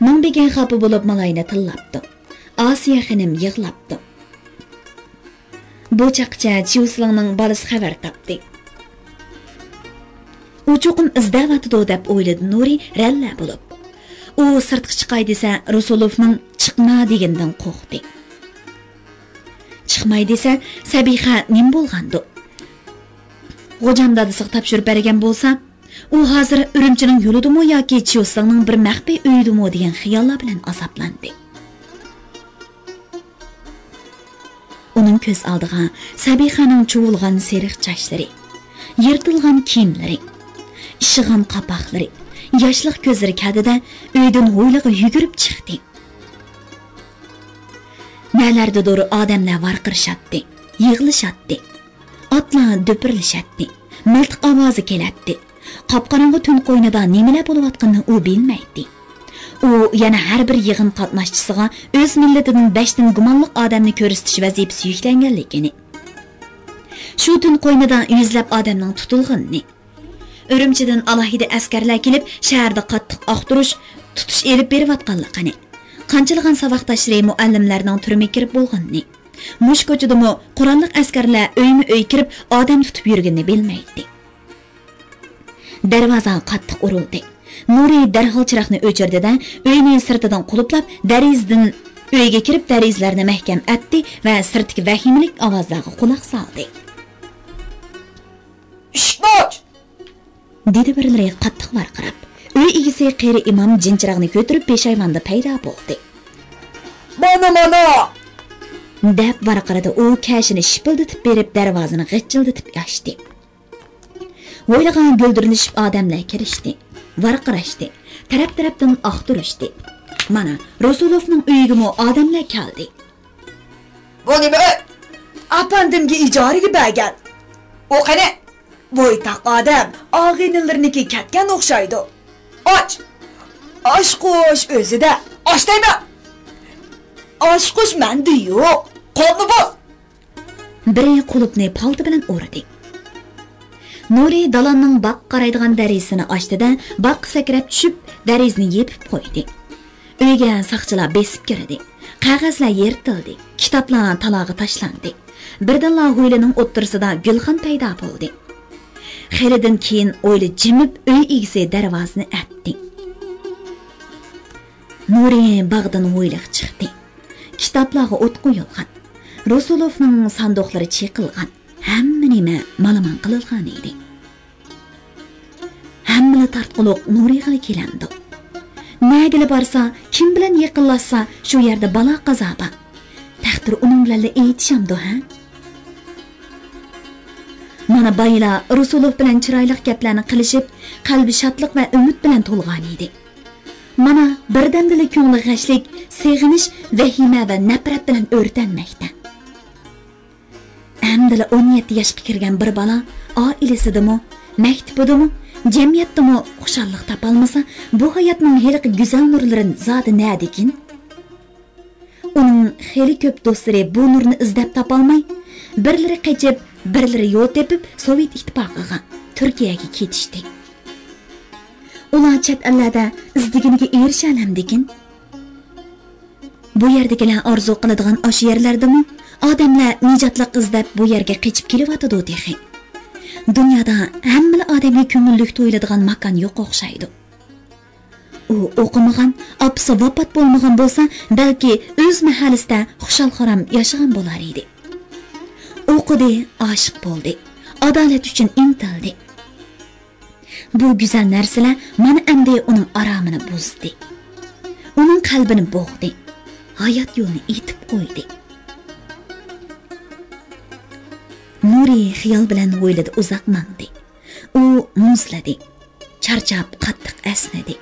مىڭبېگى خاپا بولۇپ مالاينى تىللاپتۇ. ئاسىيە خېنىم يىغلاپتۇ. بۇ چاغقىچە چيۇسلىڭنىڭ بالىسى خەۋەر تاپتى. ئۇ چوقۇم ئىزدەۋاتىدۇ، دەپ ئويلىدى نۇرى رەللە بولۇپ. ئۇ سىرتقا چىقاي دېسە، رۇسۇلوفنىڭ چىقما دېگىنىدىن قورقتى. چىقماي دېسە، سەبىخە نېمە بولغاندۇ؟ غوجام دادىسىغا تاپشۇرۇپ بەرگەن بولسا، ئۇ ھازىر ئۈرۈمچىنىڭ يولىدىمۇ ياكى چيۇسلىڭنىڭ بىر مەخپىي ئۆيىدىمۇ دېگەن خىياللار بىلەن ئازابلاندى. ئۇنىڭ كۆز ئالدىغا سەبىخەنىڭ چۇۋۇلغان سېرىق چاچلىرى، يىرتىلغان كىيىملىرى، ئىششىغان قاپاقلىرى، ياشلىق كۆزلىرى كەلدى-دە، ئۆيدىن ھويلىغا يۈگۈرۈپ چىقتى. نەلەردىدۇر ئادەملەر ۋارقىرىشاتتى، يىغلىشاتتى. ئاتلار دۈپۈرلىشەتتى، مىلتىق ئاۋازى كېلەتتى. قاپقاراڭغۇ تۈن قوينىدا نېمىلەر بولۇۋاتقىنىنى ئۇ بىلمەيتتى. ئۇ يەنە ھەر بىر يىغىن قاتناشچىسىغا ئۆز مىللىتىدىن بەشتىن گۇمانلىق ئادەمنى كۆرسىتىش ۋەزىپىسى يۈكلەنگەنلىكىنى، شۇ تۈن قوينىدا يۈزلەپ ئادەمنىڭ تۇتۇلغىنىنى، ئۈرۈمچىدىن ئالاھىدە ئەسكەرلەر كېلىپ، شەھەردە قاتتىق ئاختۇرۇش، تۇتۇش ئېلىپ بېرىۋاتقانلىقىنى، قانچىلىغان ساۋاقداشلىرى، مۇئەللىملەرنىڭ تۈرمىگە كىرىپ بولغىنىنى، مۇشۇ كوچىدىمۇ قوراللىق ئەسكەرلەر ئۆيمۇ ئۆي كىرىپ ئادەم تۇتۇپ يۈرگىنىنى بىلمەيتتى. دەرۋازا قاتتىق ئۇرۇلدى. نۇرى دەرھال چىراغنى ئۆچۈردى-دە، ئۆينى سىرتىدىن قۇلۇپلاپ، دېرىزىدىن ئۆيگە كىرىپ، دېرىزىلەرنى مەھكەم ئەتتى ۋە سىرتتىكى ۋەھىمىلىك ئاۋازلارغا قۇلاق سالدى. ئىشىكنى ئاچ! دېدى بىرلىرى قاتتىق ۋارقىراپ. ئۆي ئىگىسى قېرى ئىمام جىنچىراغنى كۆتۈرۈپ پېشايۋاندا پەيدا بولدى. مانا، مانا! دەپ ۋارقىرىدى ئۇ، كەشىنى شىپىلدىتىپ بېرىپ، دەرۋازىنى غىچچىلدىتىپ ئاچتى. ھويلىغا گۈلدۈرلىشىپ ئادەملەر كىرىشتى، ۋارقىراشتى، تەرەپ-تەرەپتىن ئاختۇرۇشتى. مانا، رۇسۇلوفنىڭ ئۆيىگىمۇ ئادەملەر كەلدى. بۇ نېمە ئۆي؟ ئەپەندىمگە ئىجارىگە بەرگەن. ئۇ قېنى؟ بويتاق ئادەم، ئاغىنىلىرىنىڭكى كەتكەن ئوخشايدۇ. ئاچ! ئاچقۇچ ئۆزىدە. ئاچ دەيمەن! ئاچقۇچ مەندە يوق. قولنى بۇز! بىرى قۇلۇپنى پالتا بىلەن ئۇردى. نۇرى دالاننىڭ باغقا قارايدىغان دېرىزىسىنى ئاچتى-دە، باغقا سەكرەپ چۈشۈپ، دېرىزىنى يېپىپ قويدى. ئۆيگە ساقچىلار بېسىپ كىردى. قەغەزلەر يىرتىلدى، كىتابلار تالاغا تاشلاندى. بىردىنلا ھويلىنىڭ ئوتتۇرىسىدا گۈلخان پەيدا بولدى. خېلىدىن كېيىن ھويلا جىمىپ، ئۆي ئىگىسى دەرۋازىنى ئەتتى. نۇرى باغدىن ھويلىغا چىقتى. كىتابلارغا ئوت قويۇلغان. رۇسۇلوفنىڭ ساندۇقلىرى چېقىلغان. ھەممە نېمە مالىمان قىلىلغان ئىدى. ھەممىلا تارتقۇلۇق نۇرىغىلا كېلەمدۇ؟ نەگىلا بارسا، كىم بىلەن يېقىنلاشسا، شۇ يەردە بالا قازا بار. تەقدىر ئۇنىڭ بىلەنلا ئېيتىشامدۇ، ھە؟ مانا بايىلا رۇسۇلوف بىلەن چىرايلىق گەپلەرنى قىلىشىپ، قەلبى شادلىق ۋە ئۈمىد بىلەن تولغانىدى. مانا بىردەمدىلا كۆڭلى غەشلىك، سېغىنىش، ۋەھىمە ۋە نەپرەت بىلەن ئۆرتەنمەكتە. ئەمدىلا ئون يەتتە ياشقا كىرگەن بىر بالا ئائىلىسىدىمۇ، مەكتىپىدىمۇ، جەمئىيەتتىمۇ خۇشاللىق تاپالمىسا، بۇ ھاياتنىڭ ھېلىقى گۈزەل نۇرلىرىنى زادى نەدىكىن؟ ئۇنىڭ خېلى كۆپ دوستلىرى بۇ نۇرنى ئىزدەپ تاپالماي، بىرلىرى قېچىپ، بىرلىرى يول تېپىپ سوۋېت ئىتتىپاقىغا، تۈركىيەگە كېتىشتى. ئۇلار چەت ئەللەردە ئىزدىگىنىگە ئېرىشەلەمدىكىن؟ بۇ يەردىكىلەر ئارزۇ قىلىدىغان ئاشۇ يەرلەردىمۇ ئادەملەر نىجاتلىق ئىزدەپ بۇ يەرگە قېچىپ كېلىۋاتىدۇ تېخى. دۇنيادا ھەممىلا ئادەمگە كۆڭۈللۈك تۇيۇلىدىغان ماكان يوق ئوخشايدۇ. ئۇ ئوقۇمىغان، ئاپىسى ۋاپات بولمىغان بولسا، بەلكى ئۆز مەھەللىسىدە خۇشال-خۇرام ياشىغان بولار ئىدى. ئوقۇدى، ئاشىق بولدى، ئادالەت ئۈچۈن ئىنتىلدى. بۇ گۈزەل نەرسىلەر مانا ئەمدى ئۇنىڭ ئارامىنى بۇزدى. ئۇنىڭ قەلبىنى بوغدى. ھايات يولىنى ئېتىپ قويدى. نۇرى خىيال بىلەن ھويلىدا ئۇزاق ماڭدى. ئۇ مۇزلىدى. چارچاپ، قاتتىق ئەسنىدى.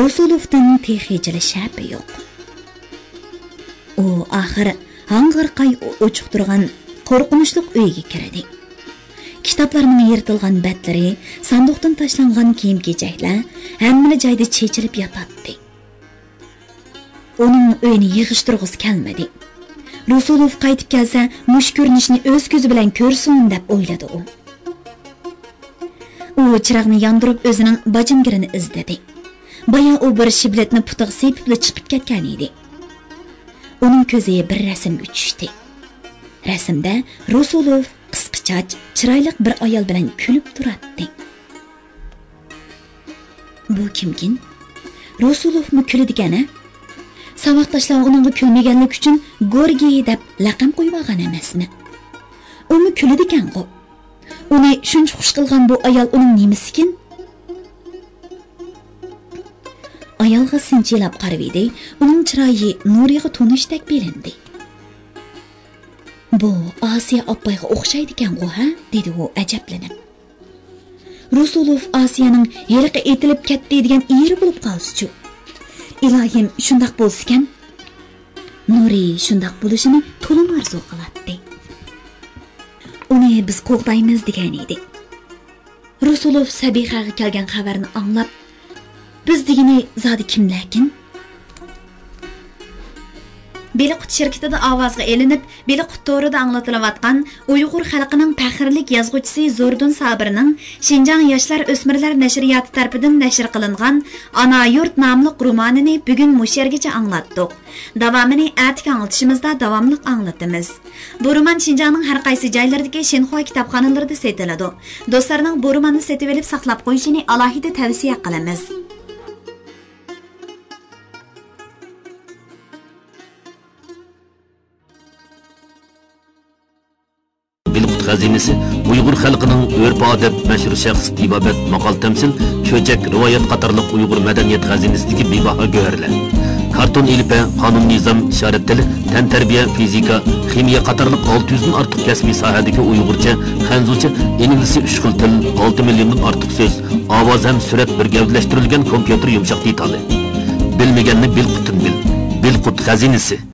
رۇسۇلوفتىن تېخىچىلا شەپە يوق. ئۇ ئاخىر ھاڭغىرقاي ئوچۇق تۇرغان قورقۇنچلۇق ئۆيگە كىردى. كىتابلارنىڭ يىرتىلغان بەتلىرى، ساندۇقتىن تاشلانغان كىيىم-كېچەكلەر ھەممىلا جايدا چېچىلىپ ياتاتتى. ئۇنىڭ ئۆينى يىغىشتۇرغۇسى كەلمىدى. رۇسۇلوف قايتىپ كەلسە، مۇشۇ كۆرۈنۈشنى ئۆز كۆزى بىلەن كۆرسۇن، دەپ ئويلىدى ئۇ. ئۇ چىراغنى ياندۇرۇپ، ئۆزىنىڭ باجىنگىرىنى ئىزدىدى. بايا ئۇ بىر شىبلىتنى پۇتىغا سېپىپلا چىقىپ كەتكەن ئىدى. ئۇنىڭ كۆزى بىر رەسىمگە چۈشتى. رەسىمدە رۇسۇلوف قىسقا چاچ، چىرايلىق بىر ئايال بىلەن كۈلۈپ تۇراتتى. بۇ كىمكىن؟ رۇسۇلوفمۇ كۈلىدىكەن ھە؟ ساۋاقداشلار ئۇنىڭغا كۈلمىگەنلىكى ئۈچۈن گورگىي دەپ لەقەم قويۇۋالغان ئەمەسمۇ؟ ئۇمۇ كۈلىدىكەنغۇ. ئۇنى شۇنچە خۇش قىلغان بۇ ئايال ئۇنىڭ نېمىسىكىن؟ ئايالغا سىنچىلاپ قارىۋىدى، ئۇنىڭ چىرايى نۇرىغا تونۇشتەك بىلىندى. بۇ ئاسىيە ئاپايغا ئوخشايدىكەنغۇ ھە؟ دېدى ئۇ ئەجەبلىنىپ. رۇسۇلوف ئاسىيەنىڭ ھېلىقى ئېتىلىپ كەتتى دېگەن ئېرى بولۇپ قالسىچۇ؟ ئىلاھىم، شۇنداق بولسىكەن! نۇرى شۇنداق بولۇشىنى تولىمۇ ئارزۇ قىلاتتى. ئۇنى بىز قوغدايمىز دېگەن ئىدى. رۇسۇلوف سەبىخەگە كەلگەن خەۋەرنى ئاڭلاپ، بىز دېگىنى زادى كىملەركىن؟ بېلىققۇت شىركىتىدە ئاۋازغا ئېلىنىپ، بېلىققۇت تورىدا ئاڭلىتىلىۋاتقان ئۇيغۇر خەلقىنىڭ پەخىرلىك يازغۇچىسى زوردۇن سابىرنىڭ شىنجاڭ ياشلار ئۆسمۈرلەر نەشرىياتى تەرىپىدىن نەشر قىلىنغان ئانا يۇرت ناملىق رومانىنى بۈگۈن مۇشۇ يەرگىچە ئاڭلاتتۇق. داۋامىنى ئەتىكى ئاڭلىتىشىمىزدا داۋاملىق ئاڭلىتىمىز. بۇ رومان شىنجاڭنىڭ ھەر قايسى جايلىرىدىكى شىنخۇا كىتابخانىلىرىدا سېتىلىدۇ. دوستلارنىڭ بۇ روماننى سېتىۋېلىپ ساقلاپ قويۇشىنى ئالاھىدە تەۋسىيە قىلىمىز. بىلقۇت خەزىنىسى ئۇيغۇر خەلقىنىڭ ئۆرپ-ئادەت، مەشھۇر شەخس، تېبابەت، ماقال-تەمسىل، چۆچەك، رىۋايەت قاتارلىق ئۇيغۇر مەدەنىيەت خەزىنىسىدىكى بىباھا گۆھەرلەر. كارتون ئېلىپبە، قانۇن-نىزام، ئىشارەت تىلى، تەنتەربىيە، فىزىكا، خىمىيە قاتارلىق ئالتە يۈزدىن ئارتۇق كەسپىي ساھەدىكى ئۇيغۇرچە، خەنزۇچە، ئىنگلىزچە ئۈچ خىل تىل، ئالتە مىليوندىن ئارتۇق سۆز، ئاۋاز ھەم سۈرەت بىر گەۋدىلەشتۈرۈلگەن كومپيۇتېر يۇمشاق دېتالى. بىلمىگەننى بىلقۇتتىن بىل. بىلقۇت خەزىنىسى.